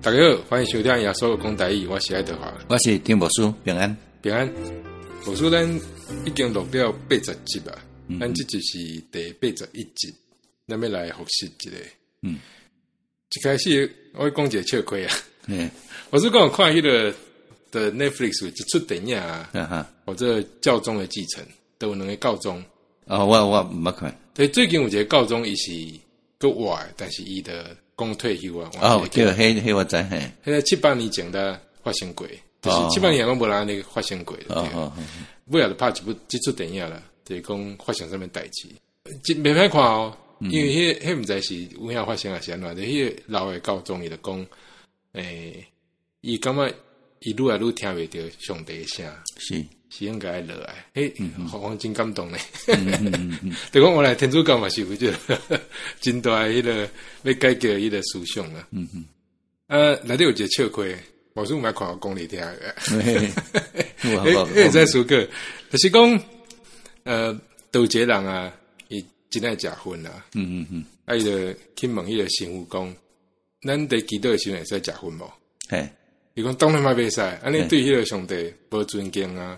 大家好，歡迎收聽耶穌講台語，我是愛德華，我是丁牧師，平安。平安。牧師，咱已經錄了80集啊，咱這集是第81集，咱欲來複習一下。一開始我講一個笑話啊。牧師講看彼個的 Netflix 有一齣電影啊，或者教宗的繼承，都有兩个教宗。哦，我毋捌看。對，最近有一个教宗，伊是閣活的，但是伊就講退休啊。哦，對，彼我知嘿。彼個七八年前才發生過，就是七八年攏無人按呢發生過。尾仔就拍一部這齣電影啦，就是講發生啥物代誌，這袂歹看哦。因為彼毋知是有影發生抑是按怎，就彼个老的教宗伊就講，伊感覺伊愈來愈聽袂著上帝的聲，是應該愛落來，彼，我真感動咧。就講原來天主教嘛是有這個真大的彼个欲改革彼个思想啦。啊，內底有一个笑話，牧師毋愛看我講你聽个。彼會使思考，就是講，都有一个人啊，伊真愛食薰啊。啊，伊就去問彼个神父講，咱佇祈禱的時陣會使食薰無？伊講當然嘛袂使，按呢對彼个上帝無尊敬啊。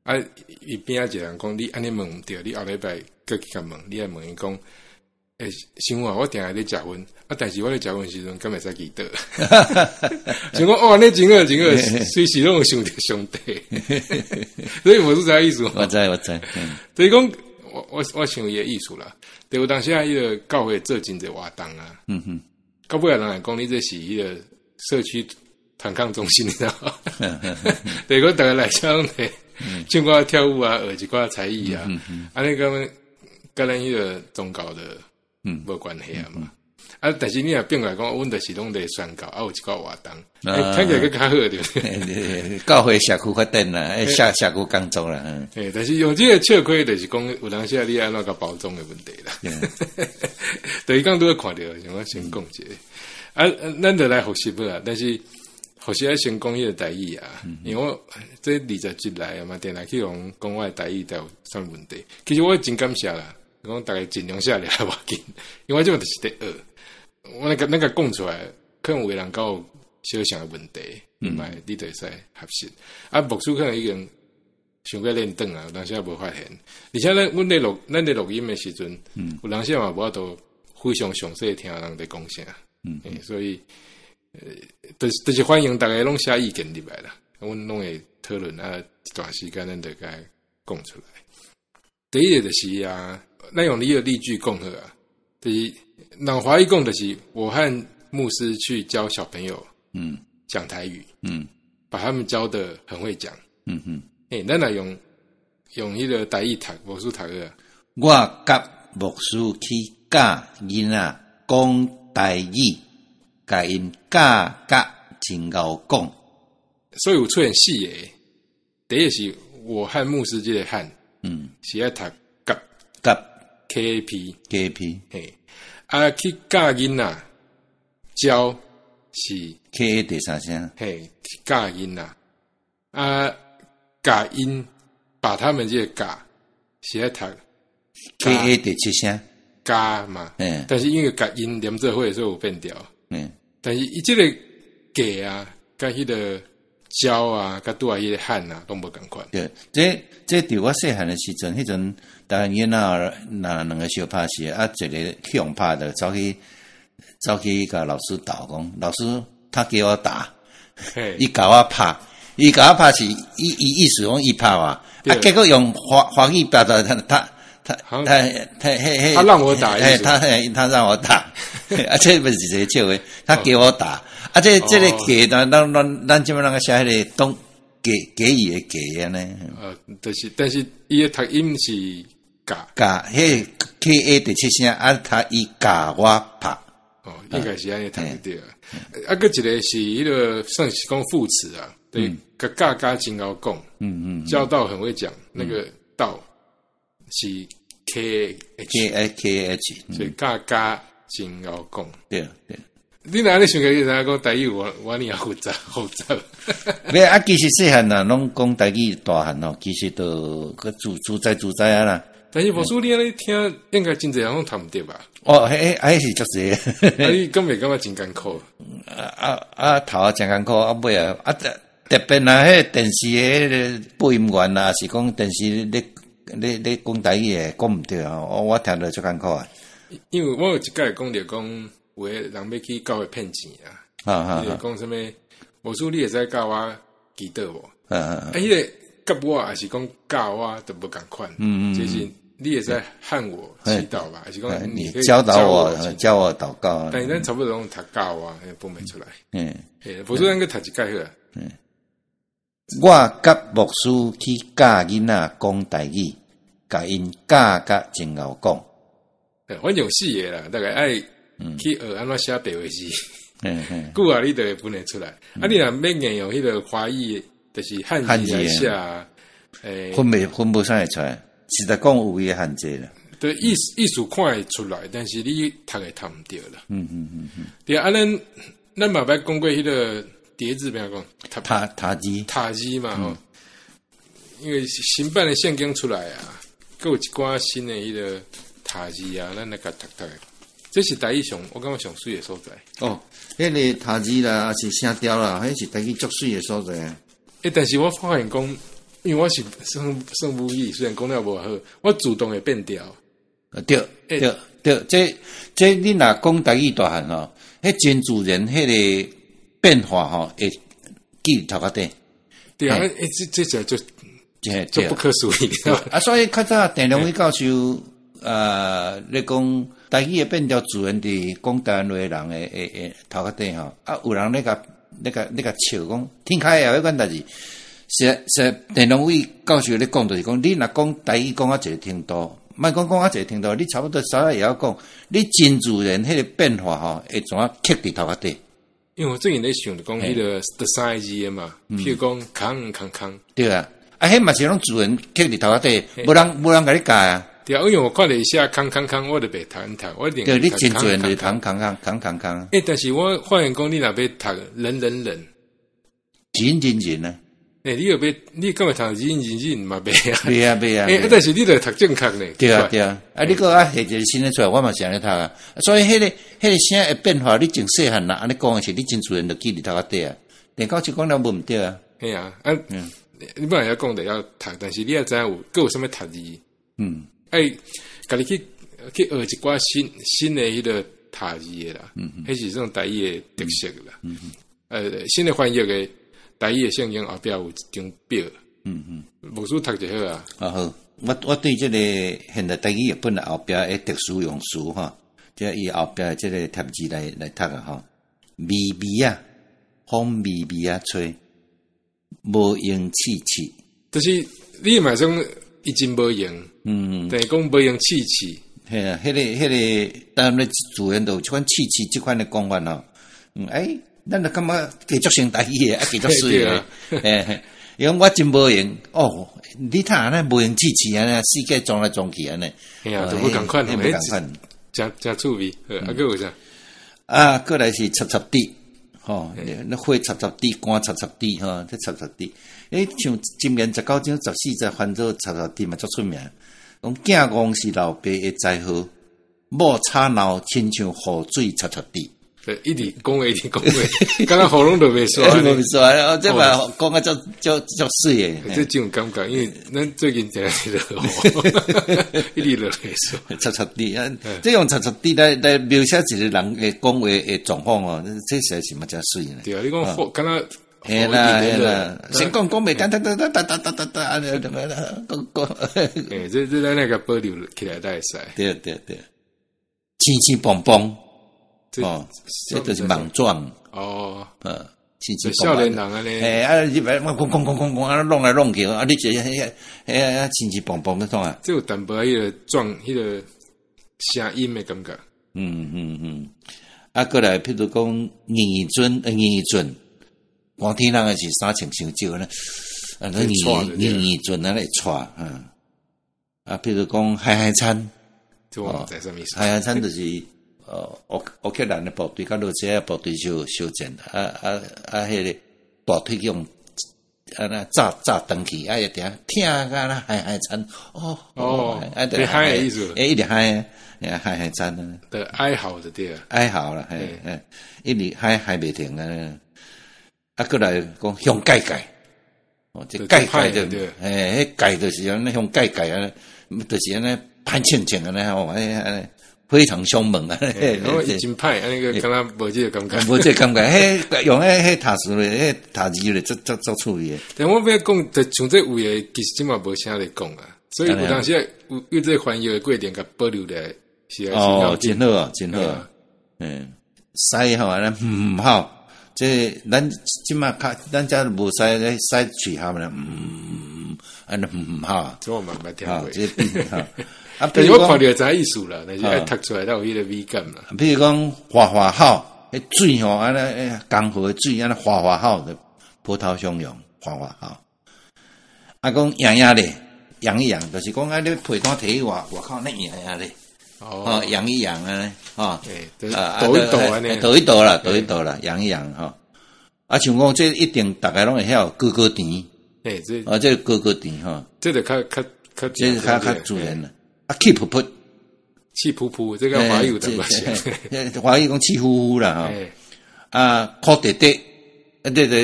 啊，伊邊仔一個人講，你按呢問毋對，你後禮拜閣去共問，你愛問伊講，神父啊，我定定咧食薰，啊，但是我咧食薰時陣，敢會使祈禱？想講哦，按呢真好，真好，隨時攏有想著上帝。所以我是這意思。我知，我知。就是講，我想伊的意思啦。對，有當時啊，彼个教會做真濟活動啊。到尾仔人來講，你這是彼个社區團康中心，你知道嗎？對，講逐家來遮攏佇唱歌跳舞啊，學一寡才藝啊，按呢佮咱彼个宗教的無關係啊嘛。啊，但是你若變過來講，阮就是攏佇宣教，啊，有一寡活動，聽起來閣較好對不對？教會社區發展啦，社區工作啦。但是用這個笑話，就是講有當時啊，你按怎共包裝的問題啦。對，伊剛拄仔看著，想我先講一下。啊，咱就來複習好啊，但是複習愛先講彼个台語啊，因為我這20集來啊嘛，定定去予講我的台語有啥物問題。其實我真感謝啦，講逐家盡量寫掠無要緊，因為我這嘛就是佇學。我那個講出來，可能有的人佮有相像的問題，嘛，你就會使學習。啊，牧師可能已經傷過練轉啊，有當時也無發現。而且咱阮咧錄，咱咧錄音的時陣，有當時嘛無法度非常詳細聽人佇講啥。所以，就是歡迎逐家攏寫意見入來啦。阮攏會討論啊，一段時間咱就共講出來。第一个就是啊，咱用你的例句講好啊，就是人華語講就是我和牧師去教小朋友，講台語，把他們教得很會講，咱來用彼个台語讀，牧師讀個。我佮牧師去教囡仔講台語，共𪜶教甲真𠢕講。所以有出現四个，第一个是我和牧師這个和，是愛讀佮佮 K A P K A P，嘿，啊去教囡仔教是 K A 第三聲，嘿，教囡仔啊，共𪜶把他們這个共是愛讀 K A 第七聲，共嘛，但是因為共𪜶連做伙，所以有變調，但是伊這个共啊，佮彼个教啊，佮拄仔彼个和啊，攏無仝款。對，這佇我細漢的時陣，彼陣台灣囡仔若兩个相拍死，啊，一个去予拍就走去共老師鬥講，老師他給我打，伊共我拍，伊共我拍是伊意思講伊拍我，啊，結果用華語表達他彼他讓我打，他讓我打，啊，這毋是一个笑話，他給我打，啊，這个給，咱這擺啷个寫彼个當給予的給按呢？就是，但是伊的讀音是共共，彼 K A 第七聲，啊，他伊共我拍，哦，應該是按呢讀對啊。啊，閣一个是彼个算是講副詞啊，對，共教甲真𠢕講，教到很會講，那个到是 K H K K H，所以教甲真𠢕講，對對。你若按呢想起來，你知影講台語有遮爾啊複雜複雜。袂啊，其實細漢啦，攏講台語，大漢吼，其實都閣自自在自在啊啦。但是牧師你按呢聽，應該真濟人攏讀毋著吧？哦，彼是足濟。啊，你敢袂感覺真艱苦？啊啊，頭啊誠艱苦，啊尾啊啊特特別啊，彼個電視的彼個播音員啊，是講電視咧咧咧講台語的講毋著啊，我聽著足艱苦啊。因為我有一擺講著講，有的人欲去教會騙錢啊，講啥物？牧師你會使教我祈禱無？啊，彼個佮我抑是講教我都無仝款，就是你會使和我祈禱吧，還是講你教導我教我禱告？但是咱差不多攏讀教我，分袂出來。牧師咱閣讀一擺好啊。我佮牧師去教囡仔講台語，共𪜶教甲真𠢕講。反正有四个啦，大概愛去學按怎寫白話字。久啊，你就會分會出來。啊，你若欲硬用彼個華語，就是漢字來寫，分無啥會出來。實在講有伊的限制啦。對，意思看會出來，但是你讀會讀毋著啦。對啊，咱嘛捌講過彼個疊字，欲講？疊疊字，疊字嘛吼。因為新版的聖經出來啊，閣有一寡新的彼個疊字啊，咱來共讀讀。這是台語上，我感覺上媠的所在。哦，彼個疊字啦，抑是聲調啦，彼是台語足媠的所在。但是我發現講，因為我是算算母語，雖然講了無好，我自動會變調。對對對，這你若講台語大漢吼，彼真自然，彼個變化吼，會記佇頭殼頂。對啊，這就就不可思議。啊，所以較早鄭良偉教授啊，咧講台語的變調自然佇講台灣話的人的頭殼頂吼，啊，有人咧共笑講天開啊，彼款代誌。實鄭良偉教授咧講，就是講你若講台語講到一個程度，莫講講到一個程度，你差不多稍微會曉講，你真自然彼個變化吼，會怎啊刻佇頭殼頂。因為我最近咧想著講彼個這三個字的嘛，譬如講空空空。對啊，啊，彼嘛是攏自然刻佇頭殼頂，無人共你教啊。對啊，因為我看著伊寫空空空，我就袂讀讀，我一定對，你真自然就空空空空空空。但是我發現講你若欲讀人人人，人人人啊。你若欲，你敢會讀人人人嘛袂啊？袂啊袂啊。但是你著讀正確呢。對啊對啊，啊你閣愛下一個新的出來，我嘛是按呢讀啊。所以彼個聲的變化，你從細漢若按呢講的時，你真自然就記佇頭殼底啊。連到這講了無毋對啊。嘿啊，啊，你本來要講的要讀，但是你愛知影有閣有啥物疊字。愛家己去學一寡新的彼個疊字的啦。彼是這種台語的特色啦。新的翻譯的台語的聖經後壁有一張表。牧師讀就好啊。啊好，我對這個現代台語譯本後壁的特殊用詞吼，這伊後壁這個疊字來讀啊吼，微微啊，風微微啊吹，無閒刺刺。就是你嘛算伊真無閒，等於講無閒刺刺。嘿啊，彼個，當然自然就有這款刺刺這款的講法吼。咱就感覺加足像台語的，啊，加足媠的，嘿，伊講我真無閒哦，你睇按呢無閒刺刺按呢，世界撞來撞去按呢，嘿啊，都無仝款，無仝款，誠誠趣味。啊，閣有啥？啊，過來是插插滴，吼，那火插插滴，寒插插滴，吼，這插插滴。像箴言19章14節翻做插插滴嘛，足出名。講囝戇是老爸的災禍，某吵鬧親像雨水插插滴。對，一直講話，一直講話，敢若喉嚨都袂煞。袂煞哦，這嘛講甲足足足媠的。這真有感覺，因為咱最近定定落雨，一直落袂煞。插插滴啊，這用插插滴來描寫一個人的講話的狀況哦，這實在是嘛誠媠呢。對啊，你講好，敢若嘿啦嘿啦，先講講袂當，噠噠噠噠噠噠噠噠，按呢講講。這咱那個保留起來才會使。對對對，青青蹦蹦。哦，這就是莽撞。哦，少年人按呢。啊，你別我講講講講講，啊，弄來弄去，啊，你這彼彼青青蹦蹦的創啊？這有淡薄彼個撞彼個聲音的感覺。啊，過來，譬如講，硬硬準，硬硬準，寒天人的是衫穿傷少呢，啊，那硬硬硬準啊，會掣，啊，譬如講海海餐，哦，海海餐就是。烏克蘭的部隊佮羅西亞部隊相相戰，啊啊啊！彼個大腿去予按呢炸炸斷去，啊，會定疼甲咧害害慘，哦哦，啊，就嗨的意思，欸，一直嗨，害害慘啊，就哀嚎就對啊，哀嚎啦，嘿，嘿，一直嗨嗨袂停啊，啊，閣來講凶蓋蓋，哦，這蓋蓋就，欸，彼蓋就是按呢凶蓋蓋啊，就是按呢歹衝衝按呢吼，欸，非常兇猛啊！我真歹，按呢個敢若無這個感覺，無這個感覺，彼用彼讀書咧，彼讀字咧，足足足趣味的。但我欲講，就像這位的，其實這嘛無啥咧講啊，所以有當時有有這個翻譯的過程，共保留來是哦，真好啊，真好啊，嗯，屎吼按呢毋好，這咱這馬較咱遮無使咧屎喙罨咧，嗯，按呢毋好，這我嘛毋捌聽過，這個啊，但是我看著知意思啦，但是愛讀出來才有彼個美感啦。比如講嘩嘩吼，彼水吼，按呢江河的水按呢嘩嘩吼，就波濤洶湧，嘩嘩吼。啊，講癢癢咧，癢一癢，就是講啊，你被單提去外外口，咧癢癢咧，哦，癢一癢按呢，吼，抖一抖按呢，抖一抖啦，抖一抖啦，癢一癢吼。啊，像講這一定逐家攏會曉高高甜，欸，這啊，這個高高甜吼，這個較較較，這個較較自然啦。啊，氣噗噗，氣噗噗，這個華語有淡薄仔，華語講氣呼呼啦吼。啊，苦滴滴，啊，這個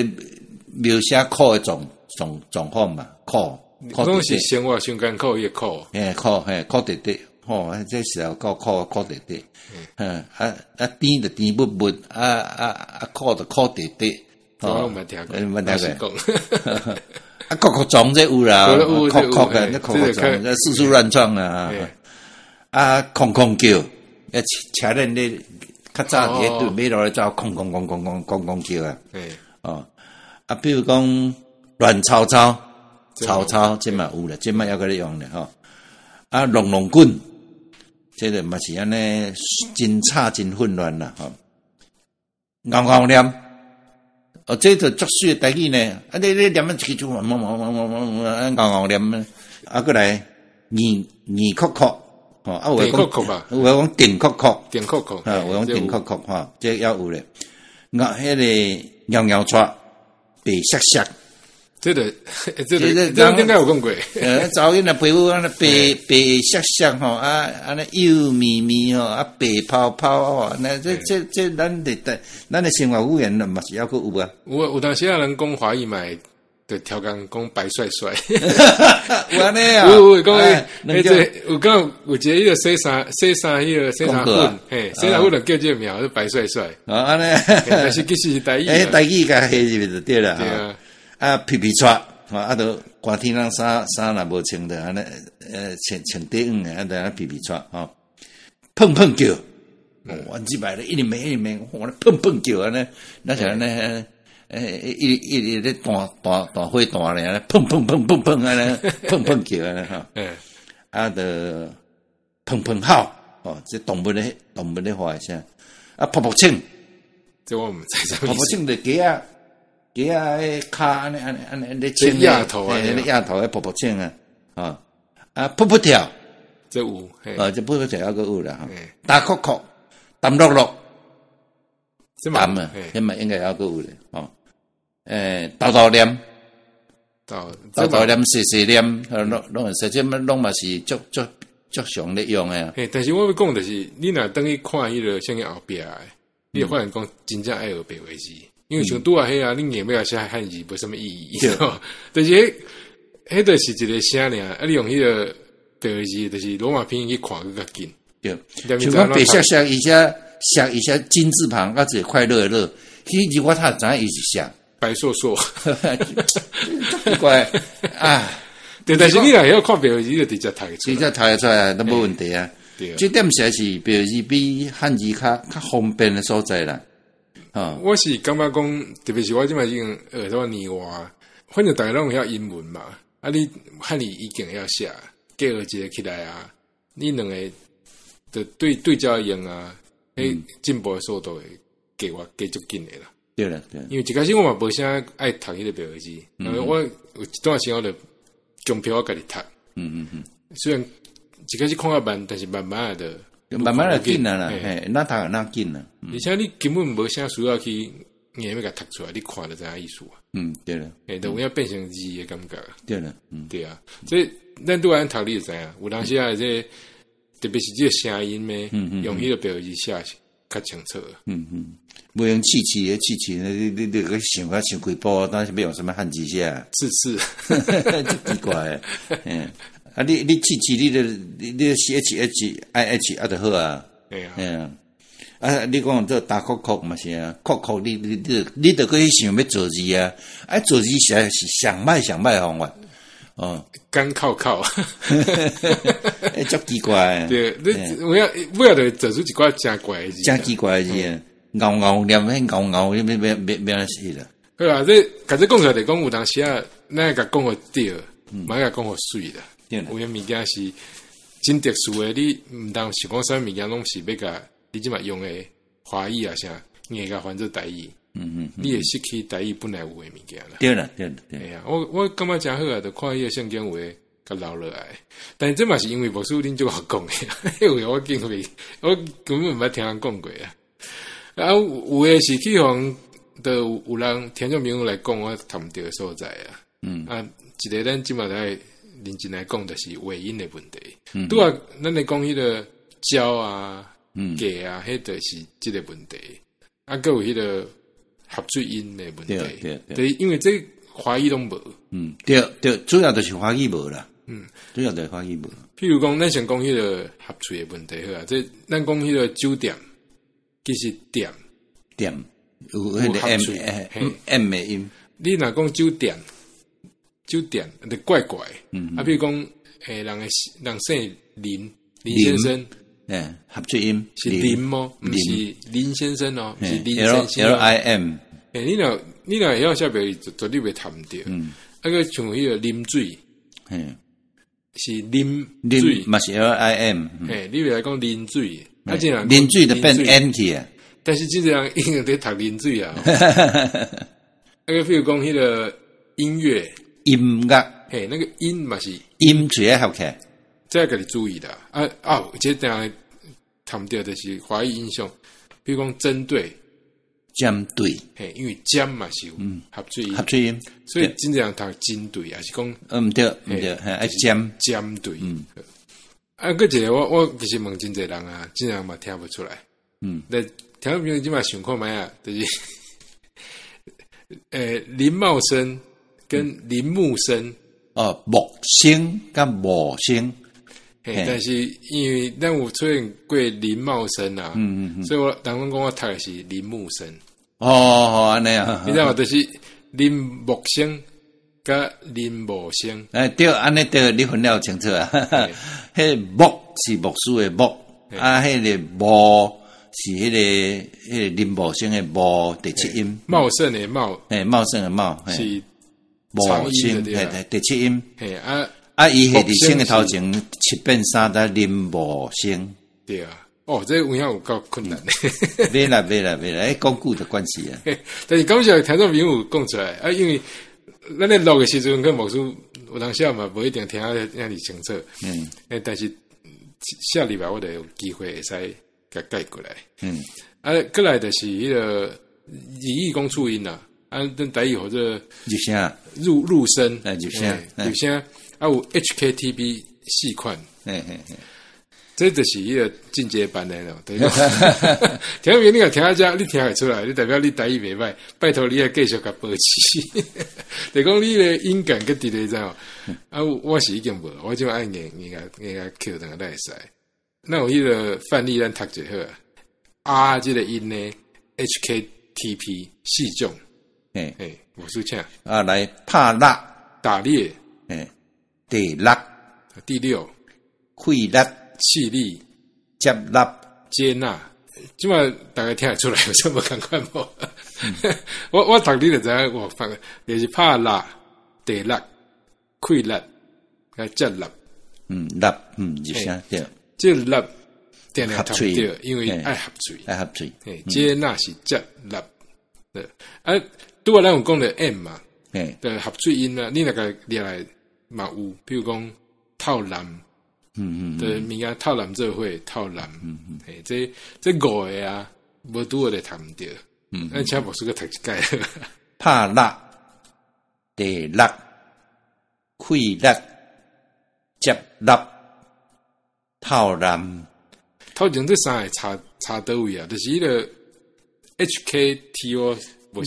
描寫苦的狀狀狀況嘛，苦。攏是生活上艱苦，伊個苦。嘿，苦嘿，苦滴滴，吼，這時候夠苦苦滴滴。嗯，啊啊，甜就甜蜜蜜，啊啊啊，苦就苦滴滴。我攏毋捌聽過，毋捌聽過。啊，國國撞這有啦，國國的，那國國撞，這四處亂撞啊！啊，空空叫，啊，車輪咧，較早佇咧對馬路咧走，空空空空空空空叫啊！哦，啊，比如講亂糟糟，糟糟，這嘛有啦，這嘛猶閣咧用咧吼。啊，龍龍滾，這個嘛是按呢，真吵真混亂啦吼。𠢕𠢕念。哦，這就足媠的台語呢！啊，你你念啊一支句，嗡嗡嗡嗡嗡嗡，𠢕𠢕念啊，閣來硬硬殼殼，吼啊，有的講，有的講定殼殼，定殼殼，啊，有講定殼殼，吼，這猶有咧。𠢕彼個貓貓掣，白雪雪。這個，這個，這應該有講過。查某囡仔皮膚按呢白白雪雪吼，啊按呢幼綿綿吼，啊白泡泡吼，那這這這咱的咱的生活語言嘛是猶閣有啊。有啊，有當時啊人講華語嘛，就調工講白帥帥。有按呢啊？有有講，彼這有講有一個彼個洗衫洗衫彼個洗衫粉，嘿，洗衫粉就叫這個名，叫白帥帥。啊按呢，但是其實是台語。欸，台語共下入去就對啦。對啊。啊，皮皮掣，啊，著寒天人衫衫若無穿著按呢，穿穿短褲的，啊，著按呢皮皮掣吼，砰砰叫，阮這擺咧一直罵一直罵，我咧砰砰叫按呢，咱是按呢，欸，一一直咧彈彈彈火彈咧，按呢砰砰砰砰砰按呢，砰砰叫按呢吼，啊，著砰砰吼，哦，這動物咧動物咧話聲，啊，噗噗穿，這我毋知，噗噗穿著雞仔。雞仔彼跤按呢按呢按呢咧穿咧，咧額頭咧噗噗穿啊，啊啊噗噗跳，這有，啊這噗噗跳猶閣有啦，焦殼殼，澹漉漉，澹啊，這嘛應該猶閣有咧，吼，欸，沓沓念，沓沓念，細細念，攏攏會使，這嘛攏嘛是足足足常咧用的。嘿，但是我欲講就是，你若轉去看彼個聖經後壁的，你會發現講真正愛學白話字。因為像拄仔彼啊，你硬欲寫漢字無啥物意義，但是彼，彼就是一個聲爾，啊，你用彼個白話字，就是羅馬拼音去看閣較緊。對，像講白雪雪，伊寫寫伊寫金字旁，啊，一個快樂的樂，彼字我讀知影伊是啥？白碩碩，奇怪啊！對，但是你若會曉看白話字，就直接讀直接讀會出來都無問題啊。對，這點實在是白話字比漢字較較方便的所在啦。啊，我是感覺講，特別是我這擺已經學這麼年外，反正逐家攏會曉英文嘛，啊，你漢字已經會曉寫，結合一個起來啊，你兩個就對對照用啊，彼進步的速度會加偌加足緊的啦。對啦，對。因為一開始我嘛無啥愛讀彼個白話字，因為我有一段時間我就強迫我家己讀。雖然一開始看較慢，但是慢慢的。慢慢就緊啊啦，嘿，哪讀哪緊啊。而且你根本無啥需要去硬欲共讀出來，你看就知影意思啊。對了，欸，就有影變成字的感覺。對了，對啊，所以咱拄按讀你就知影，有當時啊，這特別是這個聲音呢，用彼個白字寫是較清楚。袂用刺刺的刺刺，你閣想較想幾步，當時欲用啥物漢字寫？刺刺，足奇怪的。啊，你刺刺，你就你 C H H I H 啊，就好啊。對啊。啊，啊，你講這打扣扣嘛是啊，扣扣你著閣去想欲造字啊，啊造字實在是上歹上歹方法。哦，乾靠靠，欸，足奇怪。對，你有影尾仔就造出一寡誠怪的字。誠奇怪的字啊，𠢕𠢕念彼𠢕𠢕，你欲欲欲欲按怎寫啦？好啦，這共這講出來就講有當時啊，咱愛共講予對，嘛愛共講予媠啦。有影物件是真特殊的，你毋通想講啥物物件攏是欲共你這馬用的華語啊啥，硬共翻做台語。你會失去台語本來有的物件啦。對啦，對啦，對。嘿啊，我感覺誠好啊，就看彼個聖經話共留落來。但是這嘛是因為牧師恁足𠢕講的，彼話我敬袂，我根本毋捌聽人講過啊。啊，有的是去予就有人聽眾朋友來講，我讀毋著的所在啊。啊，一個咱這馬來認真來講，就是尾音的問題。拄仔咱咧講彼個教啊、價啊，彼就是這個問題。啊，閣有彼個合嘴音的問題。對對對，因為這華語攏無。對對，主要就是華語無啦。主要就是華語無。譬如講，咱先講彼個合喙的問題好啊。這咱講彼個酒店，其實店店有彼個 M M 的音。你若講酒店，酒店就怪怪。啊，譬如講，欸，人的人姓林，林先生。欸，合嘴音是林嗎？毋是林先生哦，是林先生。 L I M。欸，你若會曉寫袂，絕對袂讀毋著。啊，閣像彼個啉水，是啉水嘛是 L I M。嘿，你袂來講啉水，啊，這人啉水就變 N 去啊。但是這人已經佇讀啉水啊。啊，閣譬如講彼個音樂，音樂，嘿，那個音嘛是音嘴愛合起來，這愛家己注意啦。啊啊，這定讀毋著就是華語影響，比如講針對，針對，嘿，因為針嘛是有合嘴音，合嘴音，所以真濟人讀針對，還是講，毋對毋對，愛針針對。啊，閣一個我其實問真濟人啊，真濟人嘛聽無出來。但聽眾朋友這馬想看覓啊，就是，林茂生跟林木生，哦，木生佮茂生。嘿，但是因為咱有出現過林茂生啊，所以我人攏講我讀的是林木生。哦，按呢啊，你知無？就是林木生佮林茂生。欸，對，按呢對，你分了清楚啊。彼木是牧師的木，啊，彼個茂是彼個林茂生的茂第七音。茂盛的茂，嘿，茂盛的茂是茂生，嘿，對，第七音。嘿啊。啊！伊彼佇生的頭前七變三得林茂生。對啊，哦，這有影有夠困難的。袂啦袂啦袂啦，欸，講久就慣勢啊。但是感謝聽眾朋友講出來啊，因為咱咧錄的時陣，跟牧師有當時嘛無一定聽得遮爾清楚。欸，但是下禮拜我就有機會會使共改過來。啊，過來就是彼個語義講促音啦，啊，咱台語號做入聲，入聲，入聲，入聲。啊，有 HKTB 四款，嘿嘿嘿，這就是彼個進階版的咯。聽眾朋友，你若聽到這，你聽會出來，你代表你台語袂歹，拜託你愛繼續共保持。就講你的音感閣佇咧，知無？啊，我是已經無，我這馬愛硬硬共硬共抾轉來才會使。那有彼個範例，咱讀一下好。啊，這個音呢，HKTP 四種。嘿，我說請。啊，來拍獵，打獵，嘿。第六，第六，氣力，氣力，接納，接納，這馬大家聽會出來有啥無仝款無？我讀你就知影，我發就是拍獵，第六，氣力，共接納。納，入聲對。這納定定讀對，因為愛合喙，愛合喙。接納是接納，對。啊，拄仔咱有講著 M 嘛，對，合喙音啊，你若共掠來。嘛有，比如講透藍，對，物件透藍做伙，透藍，嘿，這五個啊，無拄好就讀毋著。咱請牧師閣讀一擺。拍蠟、地蠟、氣力、接納、透南。頭前這三个差差佗位啊？就是彼个 HKTO。我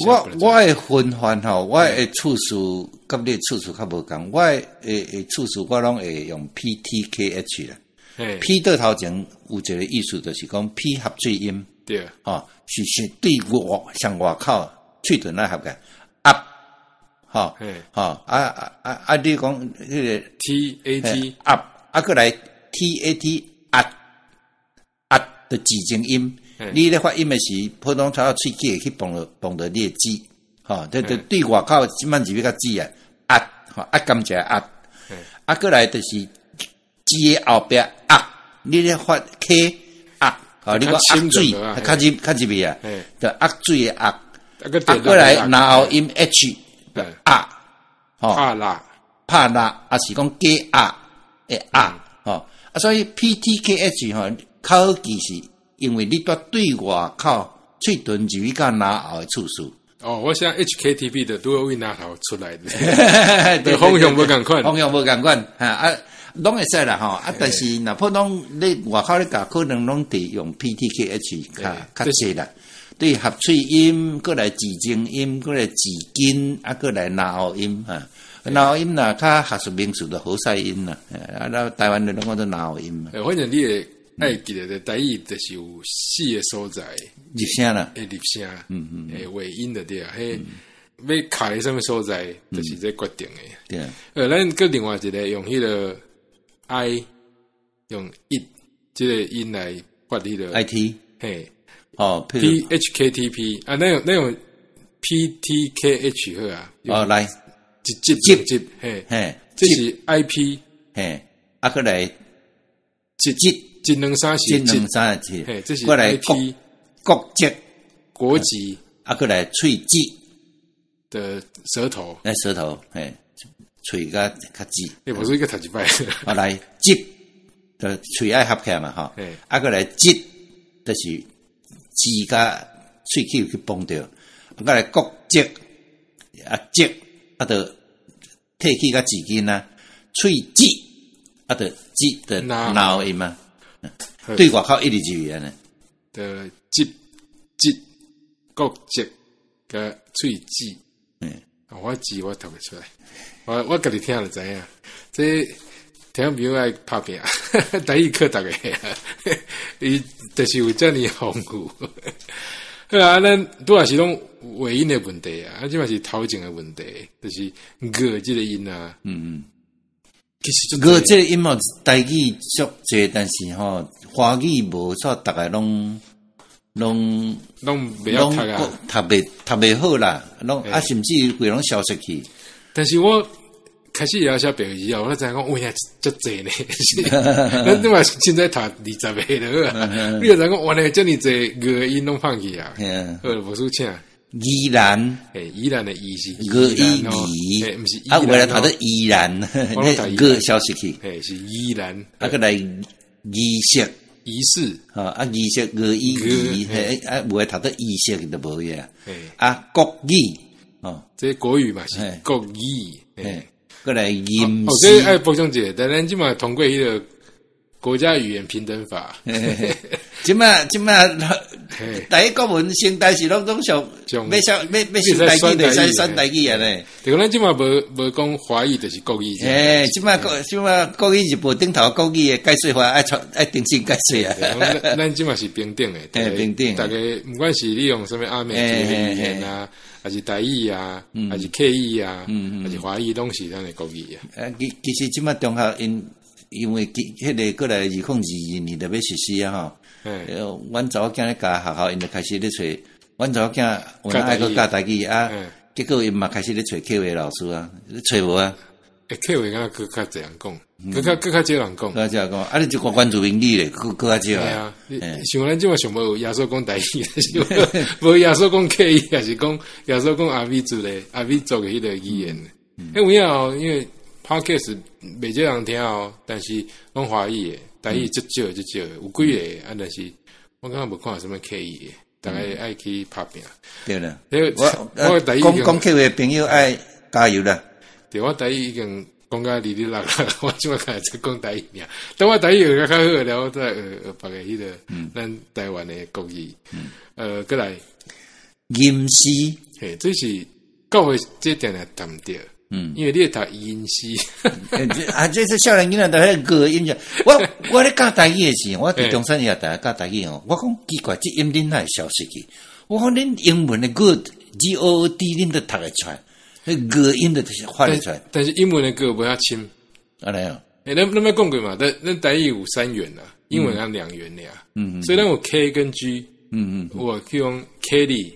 的分法吼，我的次序佮你的次序較無仝，我的次序我攏會用 PTKH 啦。P 倒頭前有一個意思，就是講 P 合嘴音，吼，是對外向外口喙唇來合嘅，壓，吼，吼，啊啊啊啊！你講彼個 TAT 壓，啊，閣來 TAT 壓壓的舌前音。你咧發音的時，普通頭喙齒會去碰著你的舌，吼，這對外口這擺入去較舌啊，壓，吼，壓甘蔗壓，啊，閣來就是舌的後壁壓，你咧發 K 壓，吼，你講壓水，較入較入去啊，就壓水的壓，啊，閣來嚨喉音 H 壓，吼，拍蠟，拍蠟，啊是講加壓的壓，吼，啊，所以 PTKH 吼較好記是。因為你蹛對外口喙唇入去到嚨喉的次數。哦，我想 HKTP 的拄好為嚨喉出來的，對方向無仝款，方向無仝款，哈啊，攏會使啦吼啊，但是若普通你外口咧教，可能攏佇用 PTKH 較較濟啦。對合喙音，閣來舌前音，閣來舌根，啊，閣來嚨喉音哈。嚨喉音若較學術名詞就喉塞音啦，啊，咱台灣人攏講做嚨喉音。反正你會愛記得的台語就是有四个所在入聲啦，會入聲，會尾音的對啊，彼欲卡佇啥物所在，就是這決定的。對。咱閣另外一个用彼个 I 用一這个音來發彼个 IT，嘿，哦，P H K T P 啊，那用 P T K H 好啊，哦，來，一接一接，嘿，嘿，這是 I P，嘿，啊，閣來一接。一兩三是，一兩三是，嘿，這是閣來 IP 國籍，國籍，啊，閣來喙舌的舌頭，來舌頭，嘿，喙較較舌，欸，無說閣讀一擺，啊，來舌，就喙愛合起來嘛，吼，啊，閣來舌，就是舌佮喙齒有去碰著，啊，閣來國籍，啊，舌，啊，就退去較舌根啊，喙舌，啊，就舌的嚨喉音啊。對外口一直入去按呢，的舌舌國籍佮喙舌，我字我讀袂出來，我家己聽就知影。這聽朋友愛拍拚，台語課逐个，伊就是有遮爾豐富。好啊，咱拄仔是攏尾音的問題啊，啊，這嘛是頭前的問題，就是𠊎這个音啊。其實𠊎這个音哦，台語足濟，但是吼，華語無煞，逐个攏攏攏袂曉讀啊，讀袂好啦，攏啊，甚至規攏消失去。但是我開始會曉寫白字後，我才知影講，有影遮濟呢。咱這嘛凊彩讀20個就好啊。你就知影講，原來遮爾濟𠊎音攏放去啊。好，無輸請。宜蘭，欸，宜蘭的宜是宜宜，毋是啊，有的讀做宜蘭，𠊎消失去，嘿，是宜蘭，啊，閣來儀式，儀式，啊，儀式𠊎伊儀，嘿，啊，有的讀做儀式就無去啊，啊，國語，哦，這國語嘛是國語，嘿，閣來吟哦，這愛補充一下，但咱這馬通過彼个國家語言平等法，這馬這馬，第一國文先代是攏總上，欲上欲欲選台語，會使選台語啊咧。對，咱這馬無無講華語，就是國語。欸，這馬國這馬國語日報頂頭國語的解說法愛愛重新解說啊。咱這馬是平等的，平等。大家毋管是你用啥物阿美族的語言啊，還是台語啊，還是客語啊，還是華語，攏是咱的國語啊。其實這馬中學𪜶因為彼个過來2022年就欲實施啊吼，阮查某囝咧教學校，𪜶就開始咧揣，阮查某囝有哪愛閣教台語啊，結果𪜶嘛開始咧揣客話老師啊，揣無啊？欸，客話敢閣較濟人講，閣較少人講，閣較少人講，啊，你這個原住民語咧，閣較少啊。像咱這馬上無有耶穌講台語，無耶穌講客語，抑是講耶穌講阿美族的阿美族的彼个語言。欸，有影哦，因為 Podcast 袂少人聽哦，但是攏華語的，台語足少足少，有幾个啊，但是我感覺無看啥物客語的，逐家愛去拍拚。對啦。我我講講客話朋友愛加油啦。對，我台語已經講甲哩哩啦啦，我這擺開始講台語爾。等我台語學較較好了，我再學學別个彼個咱台灣的國語。閣來吟詩，嘿，這是教會這定定讀毋著。因為你會讀吟詩。啊，這是少年囡仔都彼個音啫。我咧教台語的時，我佇中山也大教台語哦。我講奇怪，這音恁哪會消失去？我講恁英文的 good G O O D 恁都讀會出來，彼個音都就是發會出來。但是英文的歌無遐深。按呢哦。欸，咱咱捌講過嘛？咱咱台語有三元啦，英文有兩元爾。所以咱有 K 跟 G。有去用 Kelly。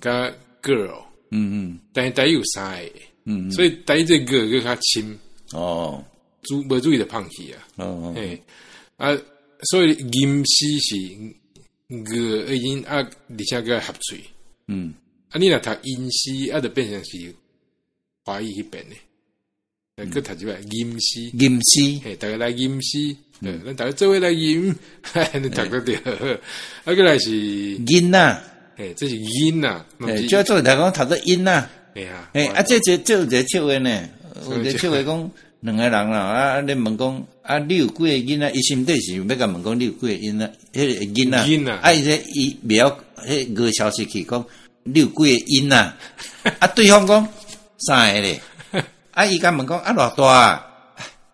佮 girl。但是台語有三个。所以台語這個閣較深。注無注意就放棄啊。嘿，啊，所以吟詩是個音啊，而且閣合喙。啊，你若讀吟詩，啊，就變成是華語彼邊的。閣讀一擺吟詩。吟詩。嘿，逐家來吟詩。對，咱逐家做伙來吟，你讀得著。啊，閣來是囡仔。嘿，這是囡仔。嘿，就做來講讀做囡仔。嘿啊。嘿，啊，這有一個笑話呢，有一個笑話講兩個人啦，啊，咧問講，啊，你有幾个囡仔？伊心底是欲共問講，你有幾個囡仔？彼个囡仔。囡仔。啊，伊這伊袂曉，彼個消息去講，你有幾個囡仔？啊，對方講三個咧。啊，伊共問講，啊，偌大啊？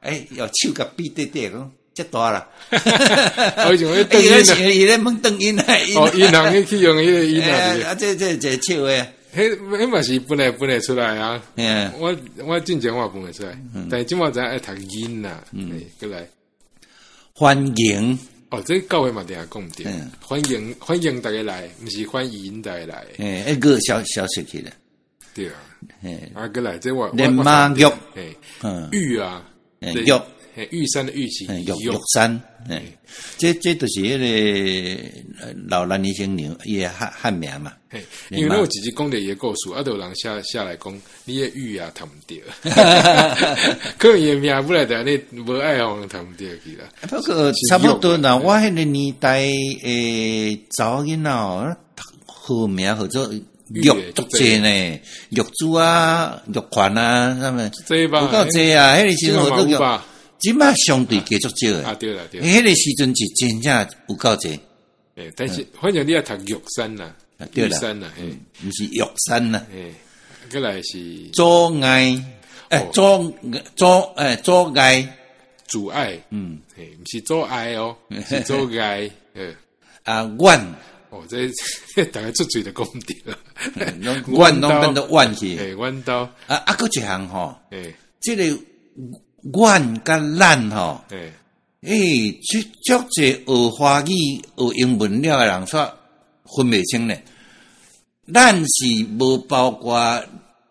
哎，用手共比對對講，遮大啦。哦，伊想欲轉音啊。伊咧問轉音啊。哦，銀行去用彼个音啊。啊，這一個笑話。彼彼嘛是分來分會出來啊！我進前我也分會出來，但是這擺知影愛讀囡仔，閣來歡迎哦，這教會嘛定定講毋著，歡迎歡迎逐家來，毋是歡迎逐家來。欸，彼個消消失去了。對啊，啊，閣來這我連馬玉，玉啊，玉。玉山的玉是玉玉山，這就是彼个老蘭醫生娘伊的漢漢名嘛。因為咱有一日講著伊的故事，啊，就有人寫寫來講，你的玉啊讀毋著，可能伊的名本來就按呢無愛予人讀毋著去啦。不過差不多啦，我彼個年代的查某囡仔哦，號名號做玉足濟呢，玉珠啊、玉環啊，啥物，有夠濟啊！彼個時陣號做玉。這擺相對加足少的，啊對啦對。彼個時陣是真正有夠濟。欸，但是反正你愛讀玉山啦，玉山啦，毋是玉山啦。欸，閣來是阻礙，欸，阻阻欸阻礙，阻礙，欸，毋是阻礙哦，是阻礙，啊，阮，哦，這逐家出喙就講毋著，阮攏變做阮去，欸，阮兜，啊啊，閣一項吼，欸，這個。阮佮咱吼，欸，足足濟學華語、學英文了的人，煞分袂清咧。咱是無包括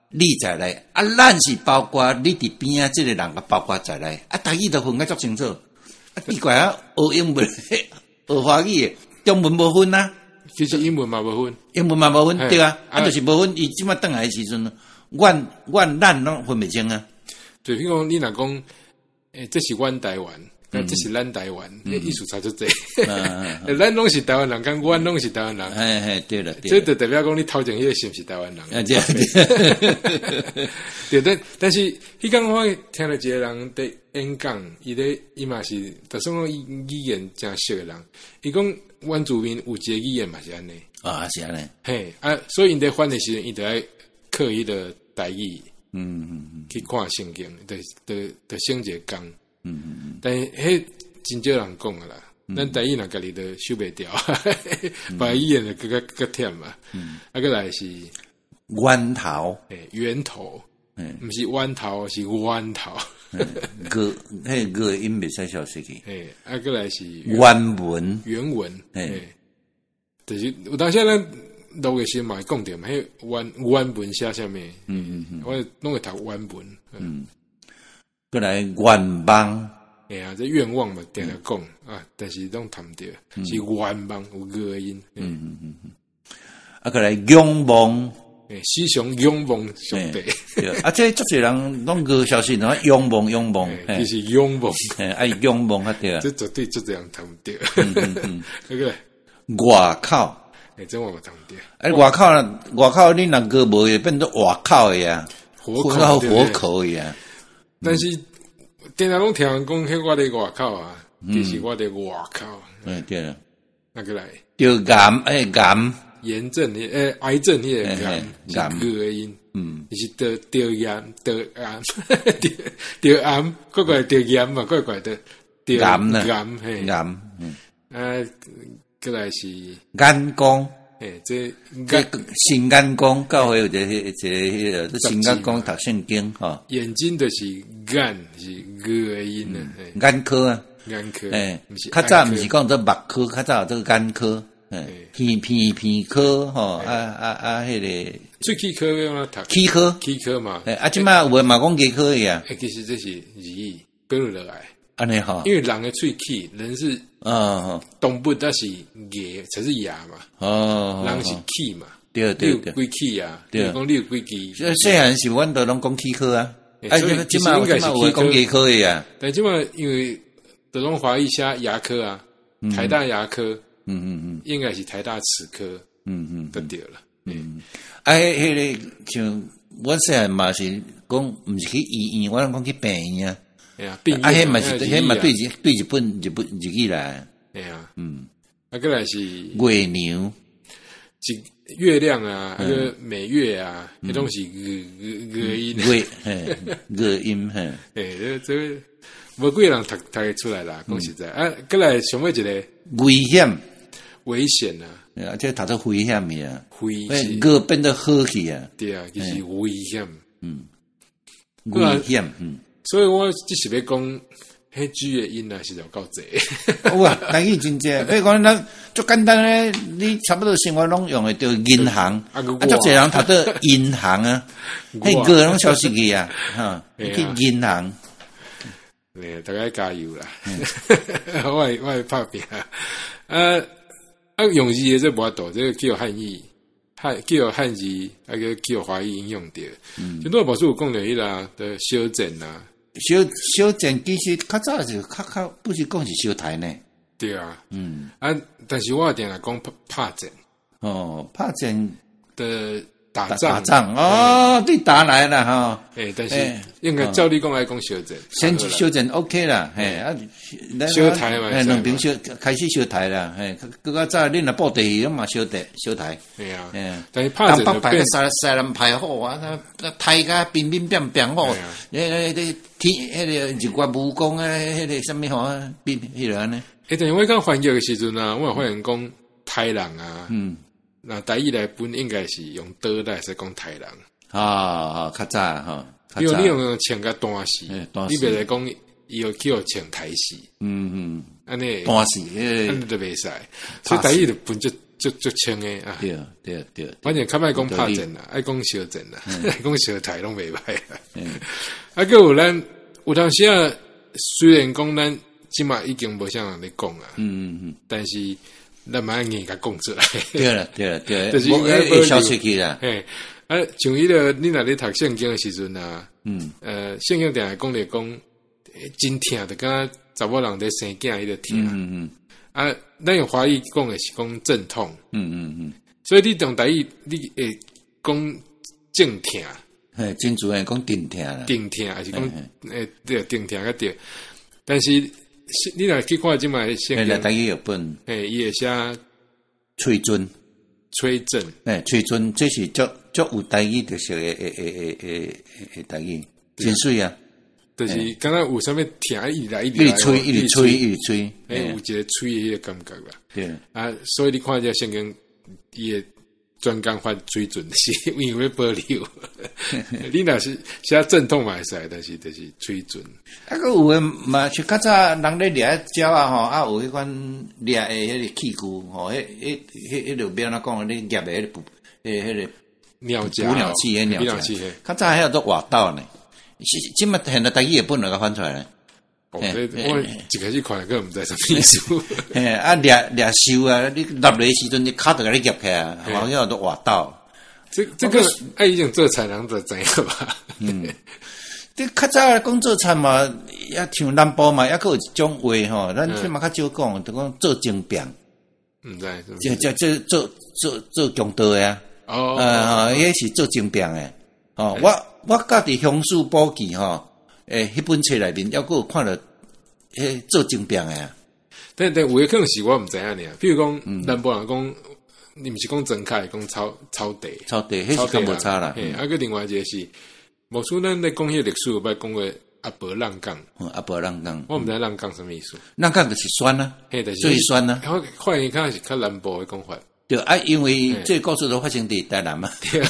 你在內，啊，咱是包括你佇邊仔這個人，共包括在內。啊，台語都分甲足清楚。啊，奇怪啊，學英文、學華語的，中文無分啊。其實英文嘛無分，英文嘛無分，對啊，啊，就是無分。伊這擺轉來的時陣，阮、阮、咱攏分袂清啊。就比如講，你若講，欸，這是阮台灣，這是咱台灣，意思差足濟。咱攏是台灣人，佮阮攏是台灣人。嘿嘿，對了，這就代表講你頭前彼個是毋是台灣人？啊，對。對，但但是，彼工我聽著一個人佇演講，伊咧伊嘛是，就算講伊語言誠熟的人，伊講原住民有一個語言嘛是按呢。啊，是按呢。嘿，啊，所以𪜶佇翻的時陣，伊就愛靠彼个台語。去看聖經，就就就省一個工。但是彼真少人講啊啦，咱台語若家己都守袂牢，別語言就閣較閣忝嘛。啊，閣來是源頭，欸，源頭，毋是彎頭，是源頭。個彼個音袂使消失去。欸，啊，閣來是原文，原文，欸，就是有當時咱錄的時嘛會講著嘛，彼原原文寫啥物？我攏會讀原文。閣來願望，欸啊，這願望嘛，定定講啊，但是攏讀毋著，是願望有個音。啊，閣來仰望，欸，時常仰望上帝。啊，這足濟人攏個消息，攏仰望仰望，其實仰望，愛仰望較對啊。這絕對足濟人讀毋著。那個外口。欸，這我嘛毋著。啊，外口外口你若閣無會變做外口的啊，火口火口的啊。但是定定攏聽人講，彼我佇外口啊，其實我佇外口。嗯，對啦。那個來？著癌欸癌，炎症欸癌症彼個癌是閣的音，是著著炎著癌，著癌，怪怪著炎嘛，怪怪的。癌呢？癌嘿，癌，嗯，啊，閣來是眼光，欸，這這新眼光，教會有一個一個彼個新眼光讀聖經吼。眼睛就是眼是閣的音啊，眼科啊，眼科，欸，較早毋是講做目科，較早做眼科，欸，耳鼻鼻科吼，啊啊啊，彼個喙齒科欲按怎讀？齒科，齒科嘛，欸，啊，這擺有的嘛講牙科的啊。欸，其實這是日語保留落來。按呢吼，因為人的喙齒，人是動物，但是牙才是牙嘛。哦，人是齒嘛。對對對。你有幾齒啊？對，講你有幾支？細漢時阮都攏講齒科啊。啊，這擺這擺有講牙科的啊。但這擺因為都攏華語寫牙科啊，台大牙科，應該是台大齒科，就對了。啊，彼個像阮細漢嘛是講，毋是去醫院，阮攏講去病院啊。啊，彼嘛是，彼嘛對日對日本日本日語來。對啊，啊，閣來是月娘，一月亮啊，啊閣每月啊，彼攏是閣閣閣音，月嘿，閣音嘿。欸，這這無幾個人讀讀會出來啦，講實在，啊，閣來上尾一個危險，危險啊，啊，這讀做危險的啊，危險，閣變做好去啊，對啊，其實危險，危險，所以我只是欲講，彼 G 的音啊，實在有夠濟。有啊，台語真濟。比如講，咱足簡單咧，你差不多生活攏用會著銀行，啊，足濟人讀做銀行啊，彼閣攏消失去啊，哈，去銀行。欸，大家加油啦！我會拍拚。啊啊，用字的這無法度，這個叫漢譯，漢叫漢字，啊閣叫華語應用著。就拄仔牧師有講著彼個的小戰啊。小小戰其實較早是較較不是講是相刣呢。對啊，啊，但是我定定講拍戰。哦，拍戰的打仗打仗哦，對打來啦吼。欸，但是應該照你講來講相戰。先相戰 OK 啦，嘿啊，相刣嘛，兩邊相開始相刣啦，嘿，閣較早恁若布袋戲攏嘛相刣相刣。對啊，但是拍戰就變西西南派好啊，那刣甲乒乒乓乓好，彼個天彼個日月武功啊，彼個啥物吼，變彼個按呢。欸，但是我講翻譯的時陣啊，我有發現講刣人啊，那台語來本應該是用刀來會使講刣人。啊啊，較早吼，因為你用槍共彈死，你袂使講伊有去予槍刣死。按呢彈死，按呢就袂使。所以台語就分足足足清的啊。對對對。反正較歹講拍戰啦，愛講相戰啦，愛講相刣攏袂歹啦。啊，閣有咱有當時啊，雖然講咱這馬已經無啥人咧講啊，但是咱嘛愛硬共講出來。對啦對啦對，就是會消失去啦。嘿，啊，像彼個你若咧讀聖經的時陣啊，聖經定定講咧講，真疼，就敢若查某人佇生囝彼個疼。啊，咱用華語講的是講陣痛。所以你用台語，你會講陣疼。嘿，真自然講陣疼啦。陣疼，還是講欸對，陣疼較對。但是你若去看這擺聖經，台語有本，嘿，伊會寫催陣，催陣，嘿，催陣，這是足足有台語特色的的台語，真媠啊！就是敢若有啥物疼，一直來一直來，一直催，一直催，一直催，欸，有一個催的彼個感覺啦。對啊，所以你看這聖經，伊的專工發水準是因為欲保留。你若是寫陣痛嘛會使，但是就是水準。啊，閣有的嘛是較早人咧掠鳥仔吼，啊有彼款掠的彼個器具吼，彼彼彼彼就欲按怎講，咧夾的彼個彼個鳥捕鳥器，彼鳥器，較早彼個做活斗呢。是這馬現在台語譯本就共翻出來咧。我一開始看閣毋知啥物意思。嘿，啊掠掠獸啊，你獵落時陣，你跤就共你夾起來，好像都活斗。這這個啊已經做田人就知影吧？嗯，這較早講做田嘛，抑像南部嘛，抑閣有一種話吼，咱這馬較少講，就講做精餅。毋知，這這做做做強盜的啊！哦，啊，彼是做政變的。哦，我家佇鄉事簿記吼，彼本冊內面，猶閣有看著彼做政變的啊。但但有的可能是我毋知影爾，比如講南部人講，你毋是講莊跤，講草草地，草地，彼是較無差啦。嘿，啊，閣另外一個是，牧師咱咧講彼個歷史，有捌講過阿婆浪港，阿婆浪港，我毋知浪港啥物意思。浪港就是酸啊，嘿，就是最酸啊。我發現較是較南部的講法。對啊，因為這個故事都發生佇台南嘛。對啊，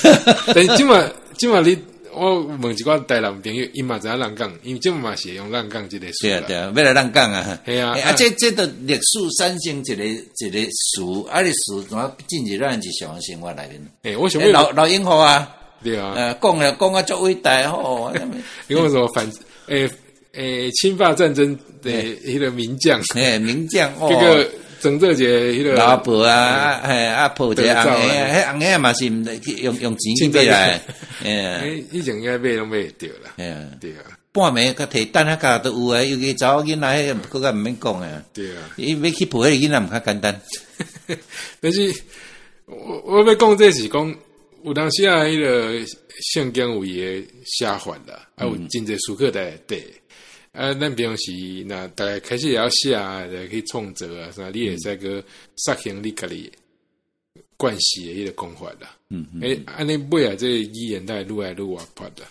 但是這馬這馬你我問一寡台南朋友，𪜶嘛知影浪港，因為這馬嘛是會用浪港這個詞。對啊對啊，欲來浪港啊。係啊，啊，這這都歷史產生一個一個詞，啊，這詞怎麼進入咱日常生活內面？欸，我想劉劉永和啊，對啊，講了講啊足偉大吼。你講什麼反？侵法戰爭的彼個名將，名將，這個整這一個彼個老婆啊，嘿，啊抱一個紅兄，彼紅兄嘛是毋用用錢去買來，以前應該買攏買會著啦，對啊，半暝閣提等下較都有啊，尤其查某囡仔彼個閣較毋免講啊，對啊，伊欲去抱彼個囡仔毋較簡單，但是我我欲講這是講有當時啊，彼個聖經有伊的寫法啦，啊有真濟思考佇內底。啊，咱平常時若逐家開始會曉寫啊，就去創作啊，啥你會使閣實行你家己慣勢的彼個講法啦。欸，按呢尾仔這個語言才會愈來愈活潑啦。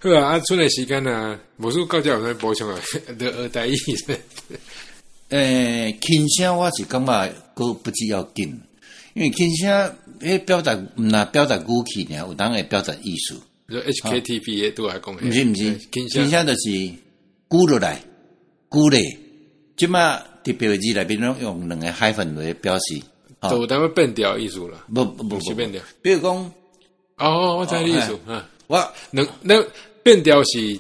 好啊，啊，賰的時間啊，無輸到這有啥補充啊？著學台語。輕聲我是感覺閣不至要緊，因為輕聲彼表達毋若表達語氣爾，有當會表達意思。就 HKTV 的拄仔講，毋是毋是，輕聲就是舉落來，舉例，這馬特別字內面攏用兩個 hyphen 來表示，就有當欲變調意思啦。無無無是變調。比如講，哦，我知你意思。我兩那變調是一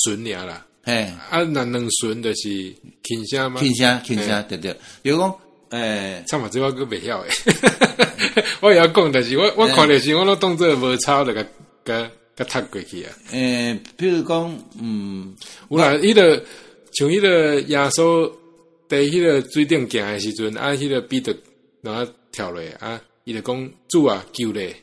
旬爾啦。嘿，啊，若兩旬就是輕聲嗎？輕聲，輕聲，對對。比如講，慘啊，這我閣袂曉的。我會曉講，但是我我看著時，我攏當做無抄，就共共共讀過去啊。比如講，有啦，彼個像彼個耶穌佇彼個水頂行的時陣，啊，彼個彼得然後跳落啊，伊就講主啊，救咧！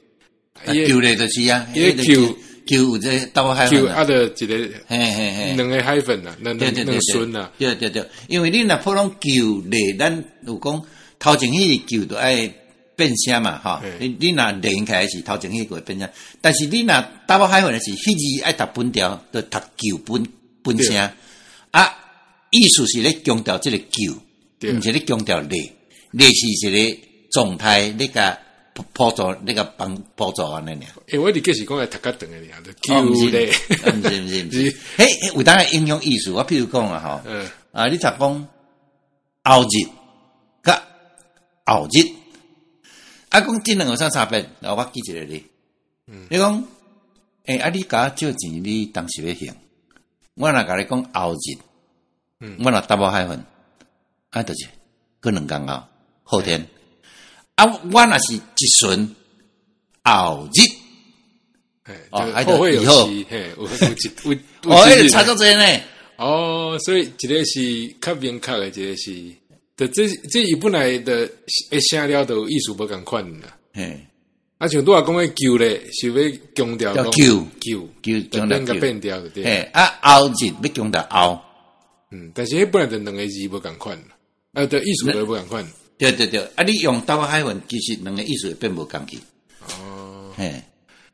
救咧就是啊，伊個救救有這 double hyphen 救啊，就一個嘿嘿嘿，兩個 hyphen 啊，兩兩兩順啊。對對對，因為你若普通救咧，咱有講頭前彼個救就愛變聲嘛，吼。你你若連起來是頭前彼個會變聲，但是你若 double hyphen 的是彼字愛讀分調，就讀救本本聲啊。意思是咧強調這個救，毋是咧強調咧，咧是一個狀態，你共輔助，你共幫輔助按呢爾。欸，我佇計是講會讀較長的爾，就救咧，毋是毋是毋是，彼有當會影響意思。我譬如講啊，吼，啊，你讀講後日佮後日，啊，講這兩個有啥差別？我舉一個例，你講，欸，啊，你共我借錢，你當時欲還？我若共你講後日，我若 double hyphen，啊，就是過兩工後，後天。啊，我若是一旬後日，哦，後會有期，嘿，有有有，哦，彼差足濟呢。哦，所以一個是較明確的，一個是，就這這伊本來的會寫了就意思無仝款啦。嘿，啊，像拄仔講的救咧，是欲強調救救救，變共變調就對。嘿，啊，後日欲強調後，但是彼本來就兩個字無仝款，啊，對，意思就無仝款。對對對，啊！你用 double hyphen，其實兩個意思會變無仝去。哦，嘿，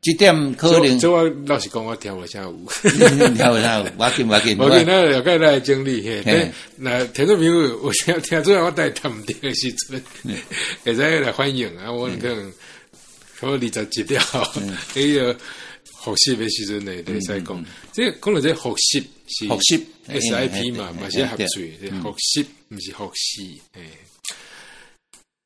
這點可能。這我老實講，我聽無啥有。聽無啥有，無要緊無要緊。無要緊，咱了解咱來整理。嘿，那聽眾朋友，有聽聽出來我在讀毋著的時陣，會使來反映啊！我可能可能20集了，彼個複習的時陣會使講。這講著這複習是複習 SIP 嘛，嘛是合喙，複習毋是複試。嘿。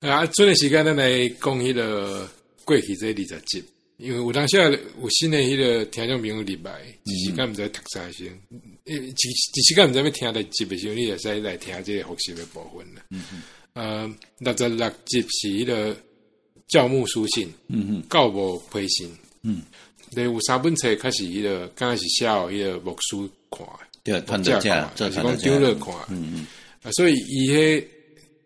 啊，賰的時間咱來講彼個過去這20集，因為有當時有新的彼個聽眾朋友入來，一時間毋知讀啥時陣，一一時間毋知欲聽佗集的時陣，你會使來聽這個複習的部分啦。66集是彼個教牧書信，教牧批信，對，有三本冊較是彼個，敢若是寫予彼個牧師看的，對，傳道者，就是講長老看，啊，所以伊彼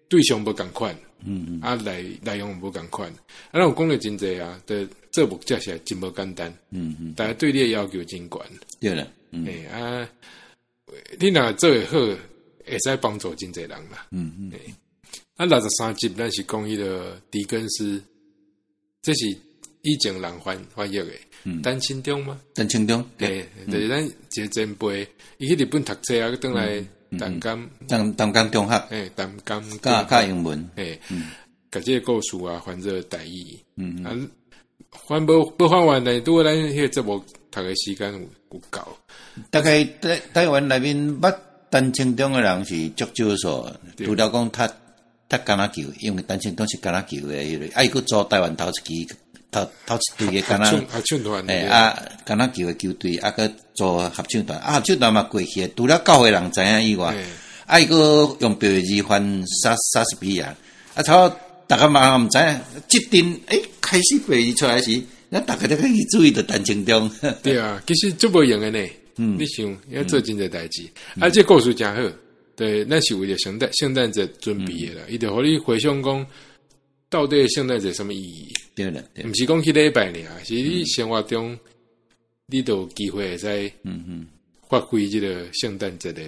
對象無仝款。嗯嗯，啊內容無仝款，啊，咱有講著真濟啊，就做牧者是真無簡單，但係對你的要求真懸，對啦，欸啊，你若做會好，會使幫助真濟人啦，啊，63集咱是講彼個狄更斯，這是以前人翻譯的，陳清中嗎？陳清中，對，就是咱一個前輩，伊去日本讀冊啊，閣轉來淡江，淡江中學，欸，淡江教英文，欸，共這個故事啊翻做台語，啊，翻無翻完，但是拄好咱彼個節目讀的時間有夠。大概台灣內面捌陳清中的人是足少數，除了講踢橄欖球，因為陳清中是橄欖球的彼個，啊，伊閣組台灣頭一支頭一隊的橄欖，合唱團，欸啊，橄欖球的球隊，啊，閣組合唱團，啊，合唱團嘛過去，除了教會人知影以外，啊，伊閣用白字翻莎士比亞，啊，差不多逐家嘛毋知影，這陣欸開始白字出來時，咱逐家都去注意著陳清中。對啊，其實足無閒的呢，你想要做真濟代誌，啊，這故事誠好，對，咱是為著聖誕節準備的啦，伊就予你回想講，到底聖誕節啥物意義？對啦，毋是講去禮拜爾，是你生活中你都有機會會使發揮這個聖誕節的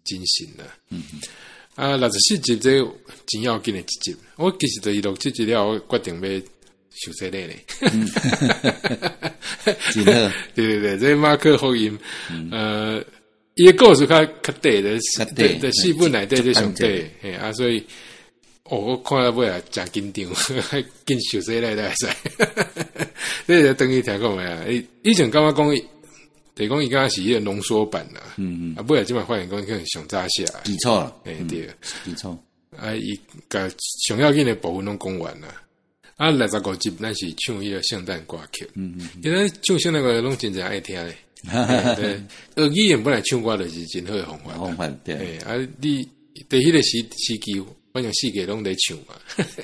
精神啦。啊，64集這真要緊的一集，我其實就是錄這集了，我決定欲受洗禮咧。真好，對對對，這馬可福音，伊的故事較短的，對，四本內底這上短，嘿啊，所以，哦，我看到尾啊，誠緊張，緊受洗禮都會使。你就等於聽講未啊？以前感覺講，就是講伊敢若是彼個濃縮版啦，啊，尾仔這擺發現講可能上早寫，基礎，欸對，基礎，啊，伊共上要緊的部分攏講完啦。啊，65集咱是唱彼個聖誕歌曲，因為唱聖誕歌攏真濟愛聽咧。對，學語言本來唱歌就是真好的方法，方法對。欸啊，你佇彼個時期，反正四界攏咧唱嘛，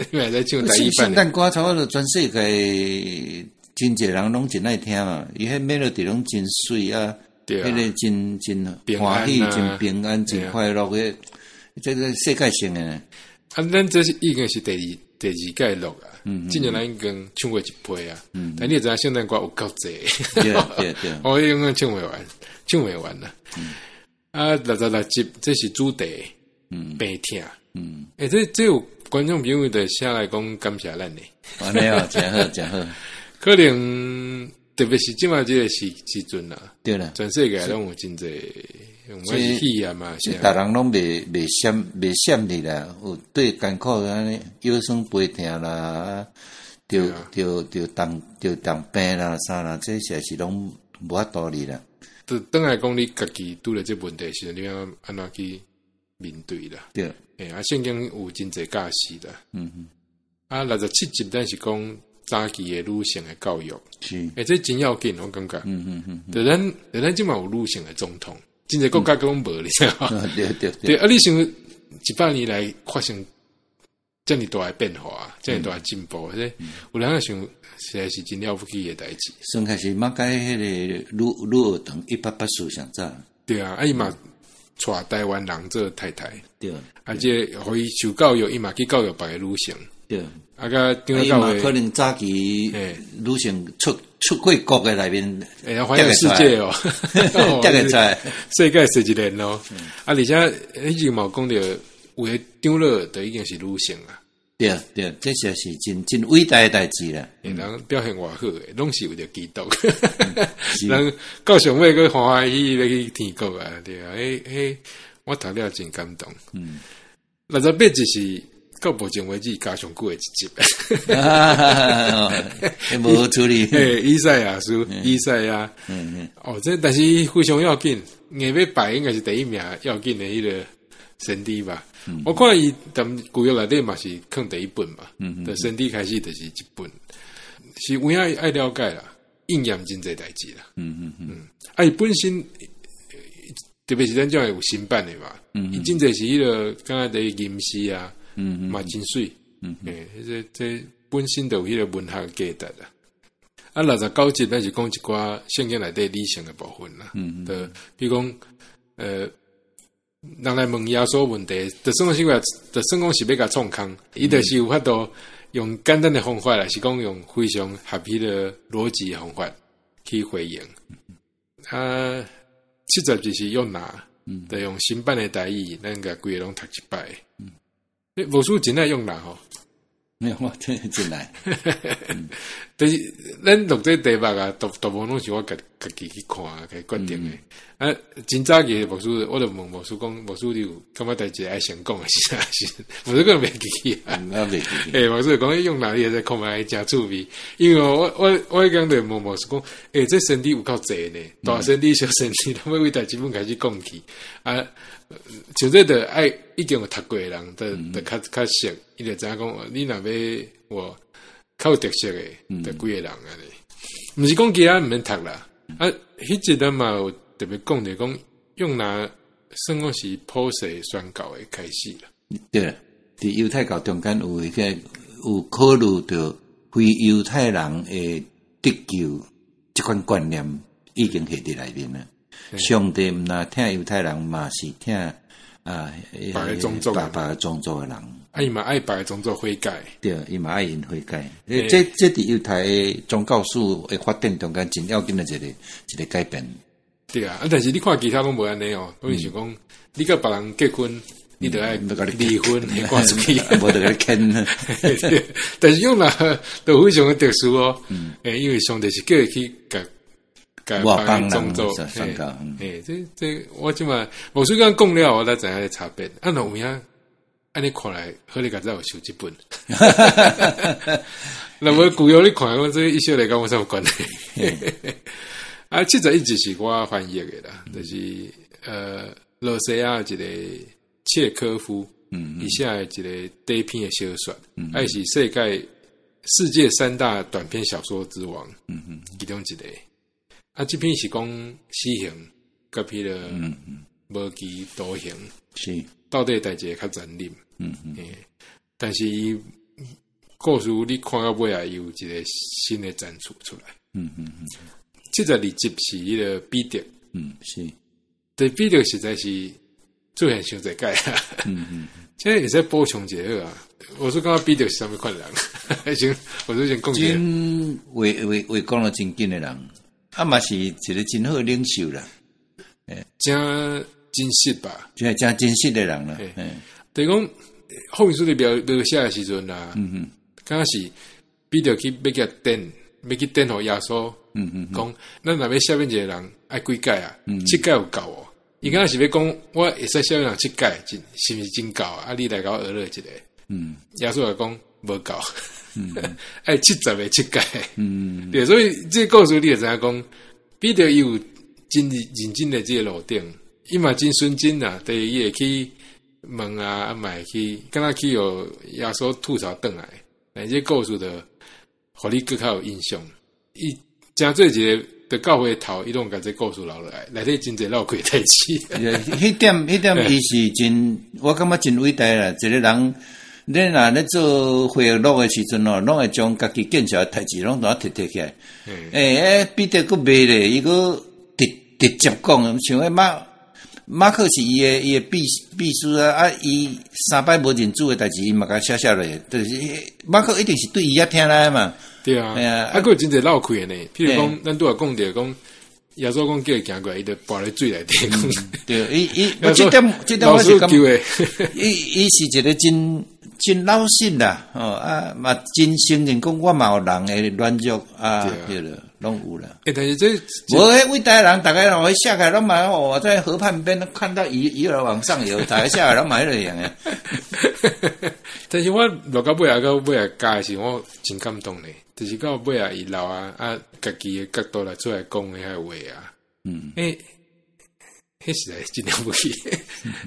你嘛會使唱台語版。聖誕歌差不多全世界真濟人攏真愛聽嘛，伊彼 melody 攏真媠啊，彼個真歡喜、真平安、真快樂的，這個世界性的。啊，咱這是已經是第二屆錄啊，之前咱已經唱過一批啊，但你會知影聖誕歌有夠濟，對對對，我永遠唱袂完，唱袂完啦。啊，66集這是主題，病痛，欸，這有觀眾朋友就寫來講感謝咱呢。按呢哦，誠好，誠好。可能特別是這馬這個時陣啦，對啦，全世界攏有真濟，毋管是肺炎嘛，逐人攏袂閃哩啦，有對艱苦按呢，腰酸背疼啦，著重病啦啥啦，這實在是攏無法度哩啦。就轉來講，你家己拄著這問題時陣，你欲按怎去面對啦？對，欸啊，聖經有真濟教示啦。啊，67集咱是講早期的女性的教育。是。欸，這真要緊，我感覺。就咱這馬有女性的總統，真濟國家攏無，你知無？對對對。啊，你想100年來發生遮爾大的變化，遮爾大的進步，這有人想實在是真了不起的代誌。算開始馬偕彼個女學堂1884上早。對啊，啊伊嘛娶台灣人做太太。對。啊，這予伊受教育，伊嘛去教育別个女性。對。啊，佮長老教會可能早期女性出過國的內面，欸，環遊世界哦，得會出來，世界踅一輪咯。啊，而且彼陣嘛有講著，有的長老就已經是女性啊。對對，這實是真偉大的代誌啦。欸，人表現偌好的，攏是為著基督。人到上尾閣歡歡喜喜欲去天國啊，對啊，彼我讀了真感動。68集是到目前為止加上久的一集。無好處理。欸，以賽亞書，以賽亞。哦，這但是非常要緊，硬欲排應該是第一名要緊的彼個先知吧。我看伊踮舊約內底嘛是囥第一本嘛，就先知開始就是這本，是有影愛了解啦，應驗真濟代誌啦。啊，伊本身特別是咱這種有新版的嘛，伊真濟是彼個敢若佇吟詩啊，嘛真媠。欸，這本身就有彼個文學價值啦。啊，69集咱是講一寡聖經內底理性的部分啦。就比如講，人來問耶穌問題，就算講是話，就算講是欲共創空，伊就是有法度用簡單的方法，還是講用非常合彼个邏輯的方法去回應。啊，70集是約拿，就用新版的台語，咱共規个攏讀一擺。你牧師真愛約拿吼？沒有，我真真愛。就是咱錄這題目啊，大部分攏是我家己去看，家決定的。啊，真早期牧師，我就問牧師講，牧師你有感覺代誌愛先講的是啥是？牧師講袂記起啊。我袂記起。欸，牧師講約拿你會使看覓誠趣味，因為我彼工就問牧師講，欸，這先知有夠濟呢，大先知、小先知，攏欲為代誌本開始講起。啊，像這就愛已經有讀過的人，就較熟，伊就知影講，你若欲我較有特色的，就幾個人按呢。毋是講其他毋免讀啦。啊，彼集咱嘛有特別講著講，約拿算講是普世宣教的開始啦。對，佇猶太教中間有彼個有考慮著非猶太人會得救這款觀念已經係佇內面啦。上帝毋但疼猶太人，嘛是疼啊別个種族，別個種族的人。啊，伊嘛愛別个種族悔改。對，伊嘛愛𪜶悔改。這佇猶太的宗教史的發展中間，真要緊的一個改變。對啊，啊，但是你看其他攏無按呢哦，攏是講你佮別人結婚，你就愛離婚，趕出去，無就共你牽。但是約拿就非常的特殊哦，欸，因為上帝是叫伊去共外邦人種族宣教。欸，這我這馬無說講講了，我才知影這差別。啊，若有影按呢看來，好你較早有受這本。若無舊約你看，講這以色列佮我啥有關係？啊，71集是我翻譯的啦，就是羅西亞一個切科夫，伊寫的一個短篇的小說，啊，是世界三大短篇小說之王，其中一個。啊，這篇是講死刑，佮彼个無期徒刑，到底佗一个較殘忍？但是伊故事你看到尾啊，伊有一個新的展出出來。72集是彼个彼得，對彼得實在是出現傷濟擺啊。這會使補充一下啊。我是感覺彼得是啥物款人？先，我是先講真話話講得真緊的人，啊嘛是一個真好的領袖啦。真真實吧？真真真實的人啦。就是講福音書佇描寫的時陣啊，敢若是彼得去欲共電，欲去電予耶穌。講咱若欲赦免一個人愛幾擺啊？七擺有夠哦。伊敢若是欲講，我會使赦免人七擺，真是毋是真夠啊？啊，你來共我學落一個。耶穌就講無夠，愛70個七擺。對，所以這個故事你會知影講，彼得伊有真認真的這個路頂，伊嘛真純真啊，對，伊會去問啊，啊嘛會去，敢若去予耶穌吐槽轉來。但這個故事就予你閣較有印象。伊誠做一個佇教會頭，伊攏共這故事留落來，內底真濟鬧鬼代誌。彼點，伊是真，我感覺真偉大啦。一個人，你若咧做回憶錄的時陣哦，攏會將家己見識的代誌攏都提提起來。欸，彼得閣袂咧，伊閣直接講，像彼馬可是伊的秘書啊，啊，伊三擺無認主的代誌，伊嘛共寫寫落，就是馬可一定是對伊遐聽來嘛。對啊，啊，閣有真濟鬧開的呢。譬如講，咱拄仔講著講，耶穌講叫伊行過來，伊就跋咧水內底講。對，伊這點我是感覺，伊是一個真真老實啦，哦啊嘛真承認講我嘛有人的軟弱啊，對了，攏有啦。欸，但是這無彼偉大人，逐家攏寫起來攏嘛哦，在河畔邊看到魚兒往上游，逐家寫來攏嘛彼個樣的。但是我錄到尾仔到尾仔加的時，我真感動咧。就是到尾仔伊老啊啊，家己的角度來出來講彼个話啊。欸，彼實在真了不起。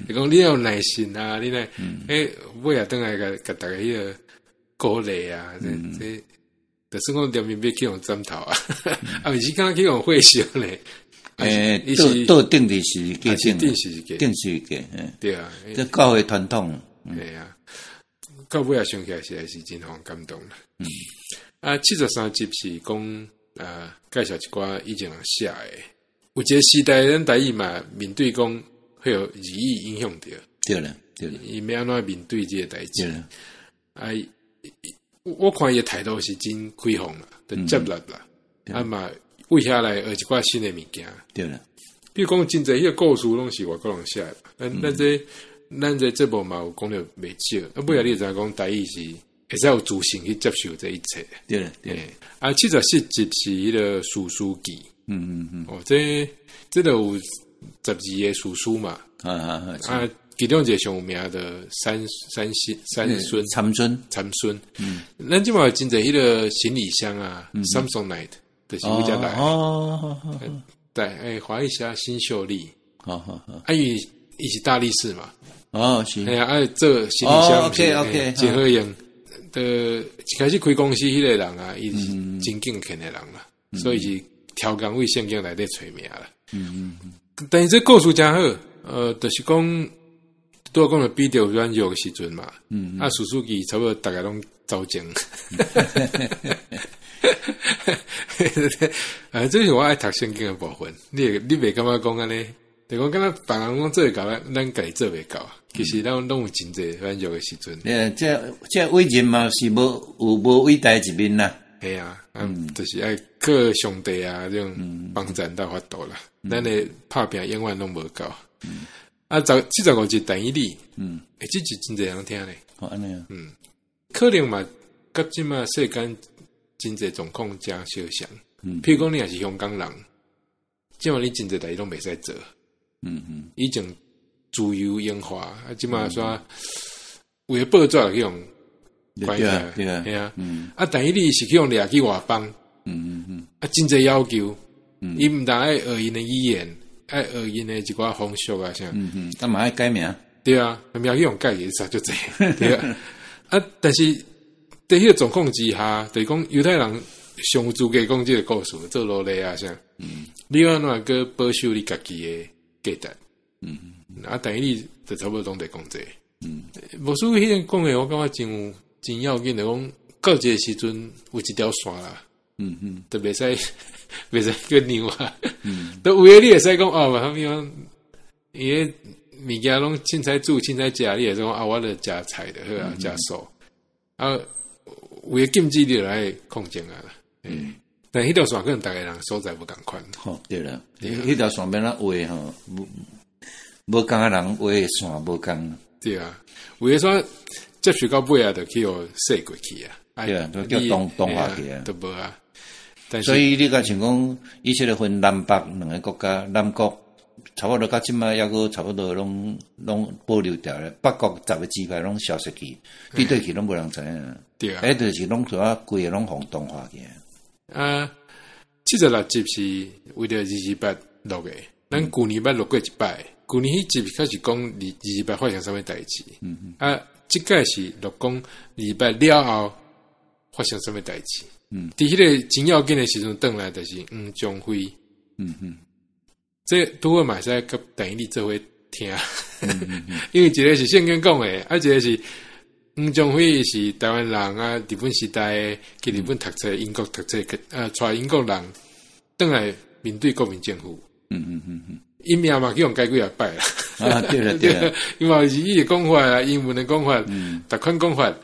就講你要有耐心啊，你呢，欸，尾仔轉來共逐家彼个鼓勵啊，這就算講連面欲去予斬頭啊，啊，毋是敢若去予火燒咧。欸，倒釘佇十字架頂，釘十字架，釘十字架，對啊，這教會傳統，對啊，到尾仔想起來實在是真予人感動啦。啊，73集是講介紹一寡以前人寫的，有一個時代，咱台語嘛面對講彼个日益影響著。對啦，對啦。伊欲按怎面對這個代誌？對啦。啊，我看伊的態度是真開放啦，就接納啦，啊嘛為遐來學一寡新的物件。對啦。比如講，真濟彼個故事攏是外國人寫的，咱這節目嘛有講著袂少。啊，尾仔你就知影講台語是會使有自信去接受這一切。對啦，對啦。啊，74集是彼個士書記。哦，這就有12個士師嘛。啊，其中一個上有名的三孫參孫，參孫。咱這馬有真濟彼個行李箱啊，Samsonite，就是佇遮來。對，欸，華麗莎新秀麗。啊，伊是大力士嘛。哦，是。嘿啊，啊，做行李箱真好用。的一開始開公司彼個人啊，伊是真敬虔的人啦，所以是超工為聖經內底揣名啦。但是這故事真好，就是講拄仔講著彼得軟弱的時陣嘛，啊，士師記差不多逐家攏走精。啊，這是我愛讀聖經的部分。你袂感覺講按呢？就講敢若別人攏做會到，咱家己做袂到。其實咱攏有真濟軟弱的時陣。這偉人嘛是無有無偉大一面啦。嘿啊，就是愛靠上帝啊，這種幫贊到法度啦。咱的拍拚永遠攏無夠。啊，75集但以理，欸，這集真濟人聽咧。哦，按呢啊。可能嘛，佮這馬世間真濟狀況誠相像。譬如講，你若是香港人，這馬你真濟代誌攏袂使做。以前自由英華，啊，這馬煞為了報紙去予關起來，嘿啊。啊，但以理是去予掠去外邦。啊，真濟要求，伊毋但愛學𪜶的語言，愛學𪜶的一寡風俗啊啥。啊嘛愛改名。對啊，名去予改去煞足濟。對啊。啊，但是佇彼個狀況之下，就是講猶太人上有資格講這個故事，做奴隸啊啥。你欲按怎閣保守你家己的價值？啊，但以理就差不多攏佇講這個。牧師彼陣講的，我感覺真有真要緊的，講到一個時陣有一條線啦。就袂使閣讓啊。都有的你會使講哦，啥物講，伊个物件攏凊彩煮、凊彩食，你會使講啊，我著食菜就好啊，食素。啊，有的禁止你就愛控制啊啦。但彼條線可能逐个人所在無仝款。吼，對啦，彼條線欲按怎畫吼，無仝的人畫的線無仝。對啊，有的線接受到尾啊，就去予洗過去啊。對啊，都叫同化去啊。都無啊。所以你敢像講，以色列分南北兩个國家，南國差不多到這擺，抑閣差不多攏保留掉咧。北國10個支派攏消失去，去佗去攏無人知影。對啊。彼就是攏做啊，規个攏予同化去。啊，76集是為著228錄的，咱舊年捌錄過一擺，舊年彼集較是講228發生啥物代誌。啊，這擺是錄講228了後發生啥物代誌。佇彼個真要緊的時陣，轉來就是黃宗輝。這拄好嘛會使佮但以理做伙聽。因為一個是聖經講的，啊，一個是黃宗輝是台灣人啊，日本時代去日本讀冊，英國讀冊，帶英國人轉來面對國民政府。伊名嘛去予改幾仔擺啦。啊，對啦對啦。伊嘛是日語的講法啊，英文的講法，逐款講法，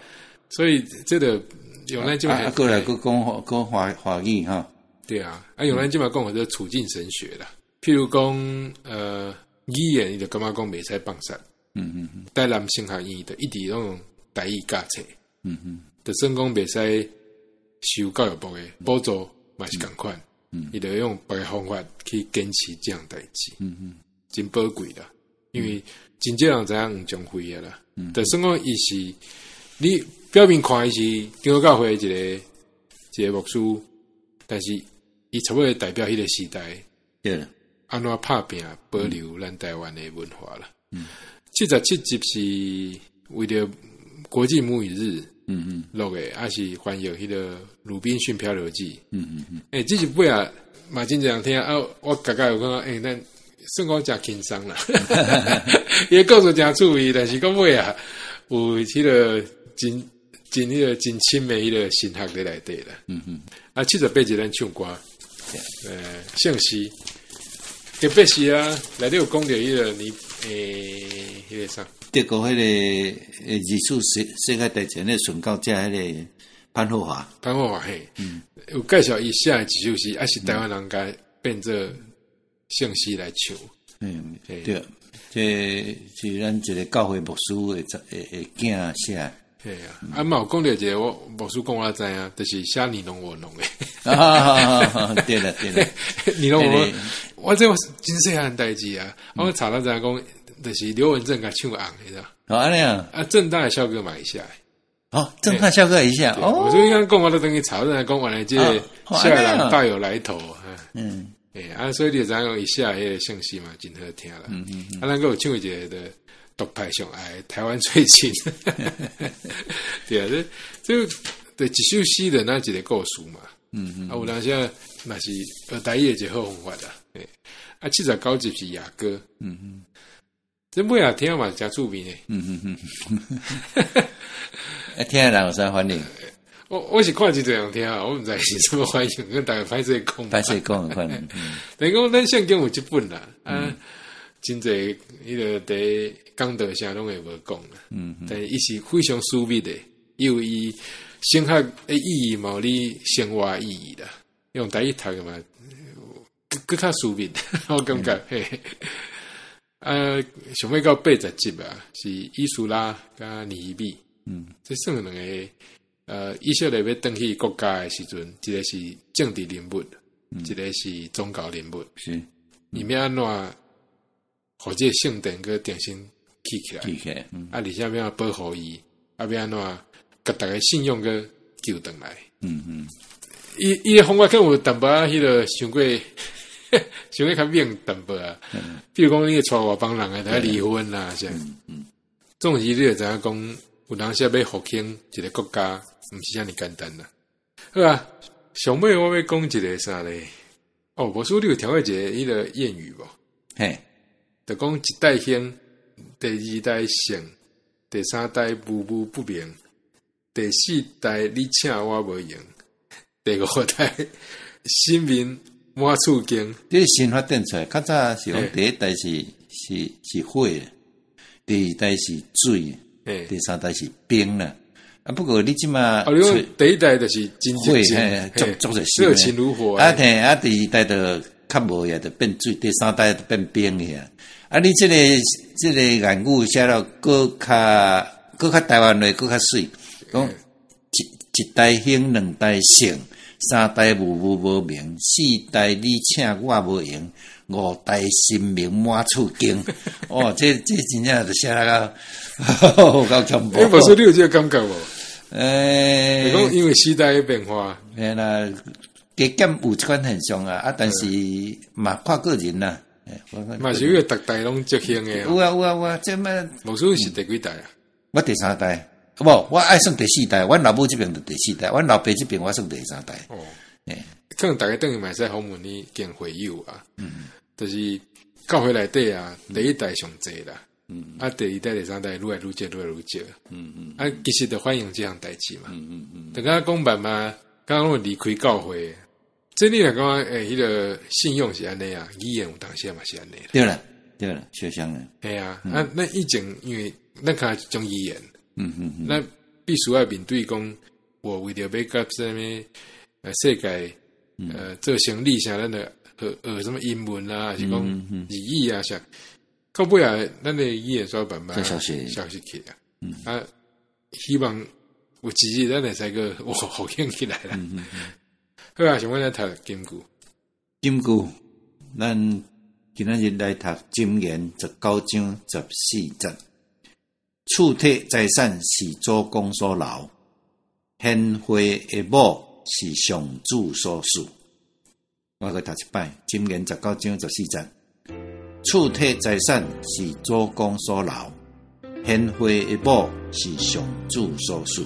所以這個用咱這馬啊，過來閣講講華語哈。對啊，啊用咱這馬講法做處境神學啦。譬如講，語言伊就感覺講袂使放殺。台南神學院就一直攏用台語教冊。就算講袂使收教育部的補助，嘛是仝款。伊就用別个方法去堅持這項代誌。真寶貴啦，因為真少人知影黃宗輝啊啦。就算講伊是，你表面看伊是長老教會一個牧師，但是伊差不多代表彼個時代。對。按怎拍拚保留咱台灣的文化啦。77集是為著國際母語日，錄的，還是翻譯彼個《魯濱遜漂流記》。欸，這集尾啊，嘛真濟人聽啊，我家己有感覺，欸，咱算講誠輕鬆啦。伊个故事誠趣味，但是講尾啊，有彼個真真彼個真深的彼個神學佇內底啦。啊，78集咱唱歌，聖詩。特別是啊，內底有講著彼個你欸，彼個啥？德國彼個二次世界大戰的殉教者，彼個潘霍華。潘霍華嘿，有介紹伊寫的一首詩，抑是台灣人共變做聖詩來唱。嗯，對，這是咱一個教會牧師的的囝寫。嘿啊，啊嘛有講著一個我牧師講我知影，就是寫你儂我儂的。啊，對啦對啦，你儂我儂，我這真細漢代誌啊，我查到知影講，就是劉文正共唱紅，你知道？哦，按呢啊。啊，政大的校歌嘛伊寫。哦，政大校歌伊寫。哦，我所以剛講我都等於查，講原來這個寫的人大有來頭。嗯。欸，啊，所以你就知影伊寫彼個聖詩嘛，真好聽啦。啊，咱閣有唱一個的獨派上愛台灣最親。對啊，這這對一首詩的那一個故事嘛。啊，有當時嘛是學台語的一個好方法啦。欸，啊，79集是雅歌。這尾仔聽嘛誠趣味呢。啊，聽的人有啥反應？我是看真濟人聽，我毋知是啥物反應，跟逐家歹勢講。歹勢講可能。等於講咱聖經有這本啦，啊，真濟彼個佇講道啥攏會無講啦。但是伊是非常私密的，伊有伊神學的意義嘛，有你生活意義啦。用台語讀的嘛，閣較私密，我感覺嘿。啊，上尾到80集啊，是以斯拉佮尼希米。這算兩個。以色列欲轉去國家的時陣，一個是政治人物，一個是宗教人物。伊欲按怎，予這個聖殿閣重新起起來？起起來。啊，而且欲按怎保護伊？啊，欲按怎，共逐家信仰閣救轉來？伊伊的方法可能有淡薄仔，彼個傷過，傷過較猛淡薄仔。比如講，你會娶外邦人的，來離婚啦，啥？總之，你就知影講，有當時欲復興一個國家，毋是遮爾簡單啦。好啊，上尾我欲講一個啥咧？哦，無輸你有聽過一個彼個諺語無？嘿，就講一代興，第二代盛，第三代模糊不明，第四代你請我無閒，第五代神明滿厝經。這是新發展出來，較早是講第一代是火，第二代是水，第三代是冰啦。啊，不過你這馬，哦，你講第一代就是真火，足足熱熱情如火。啊，嘿，啊，第二代就較無呀，就變水；第三代就變冰去啊。啊，你這個這個諺語寫了，閣較閣較台灣話，閣較媠。講一一代興，兩代盛，三代模糊無明，四代你請我無閒，五代神明滿厝經。哦，這這真正就寫了夠夠恐怖。欸，牧師，你有這個感覺無？欸，是講因為時代的變化，嘿啦，加減有這款現象啊，啊，但是嘛看個人啦。嘛是有逐代攏足興的。有啊有啊有啊，這麼牧師是第幾代啊？我第三代，無，我愛算第四代。阮老母這邊就第四代，阮老爸這邊我算第三代。哦，欸，可能逐家轉去嘛會使訪問你見會友啊。就是教會內底啊，第一代上濟啦。啊，第二代、第三代愈來愈少，愈來愈少。啊，其實就反映這項代誌嘛。就敢講慢慢，敢講離開教會，這你若感覺欸，彼個信用是按呢啊，語言有當時嘛是按呢。對啦，對啦，相像的。嘿啊，啊，咱以前因為咱較一種語言，咱必須愛面對講，我為著欲佮啥物世界做生意啥，咱就學學啥物英文啊，還是講日語啊啥。到尾啊，咱的語言煞慢慢消失消失去啊。啊，希望有一日咱會使閣復興起來啦。好啊，想欲來讀金句。金句，咱今仔日來讀箴言19章14節。賜託財產是祖公所留，賢惠的某是上主所賜。我閣讀一擺，箴言19章14節。賜託財產是祖公所留，賢惠的某是上主所賜。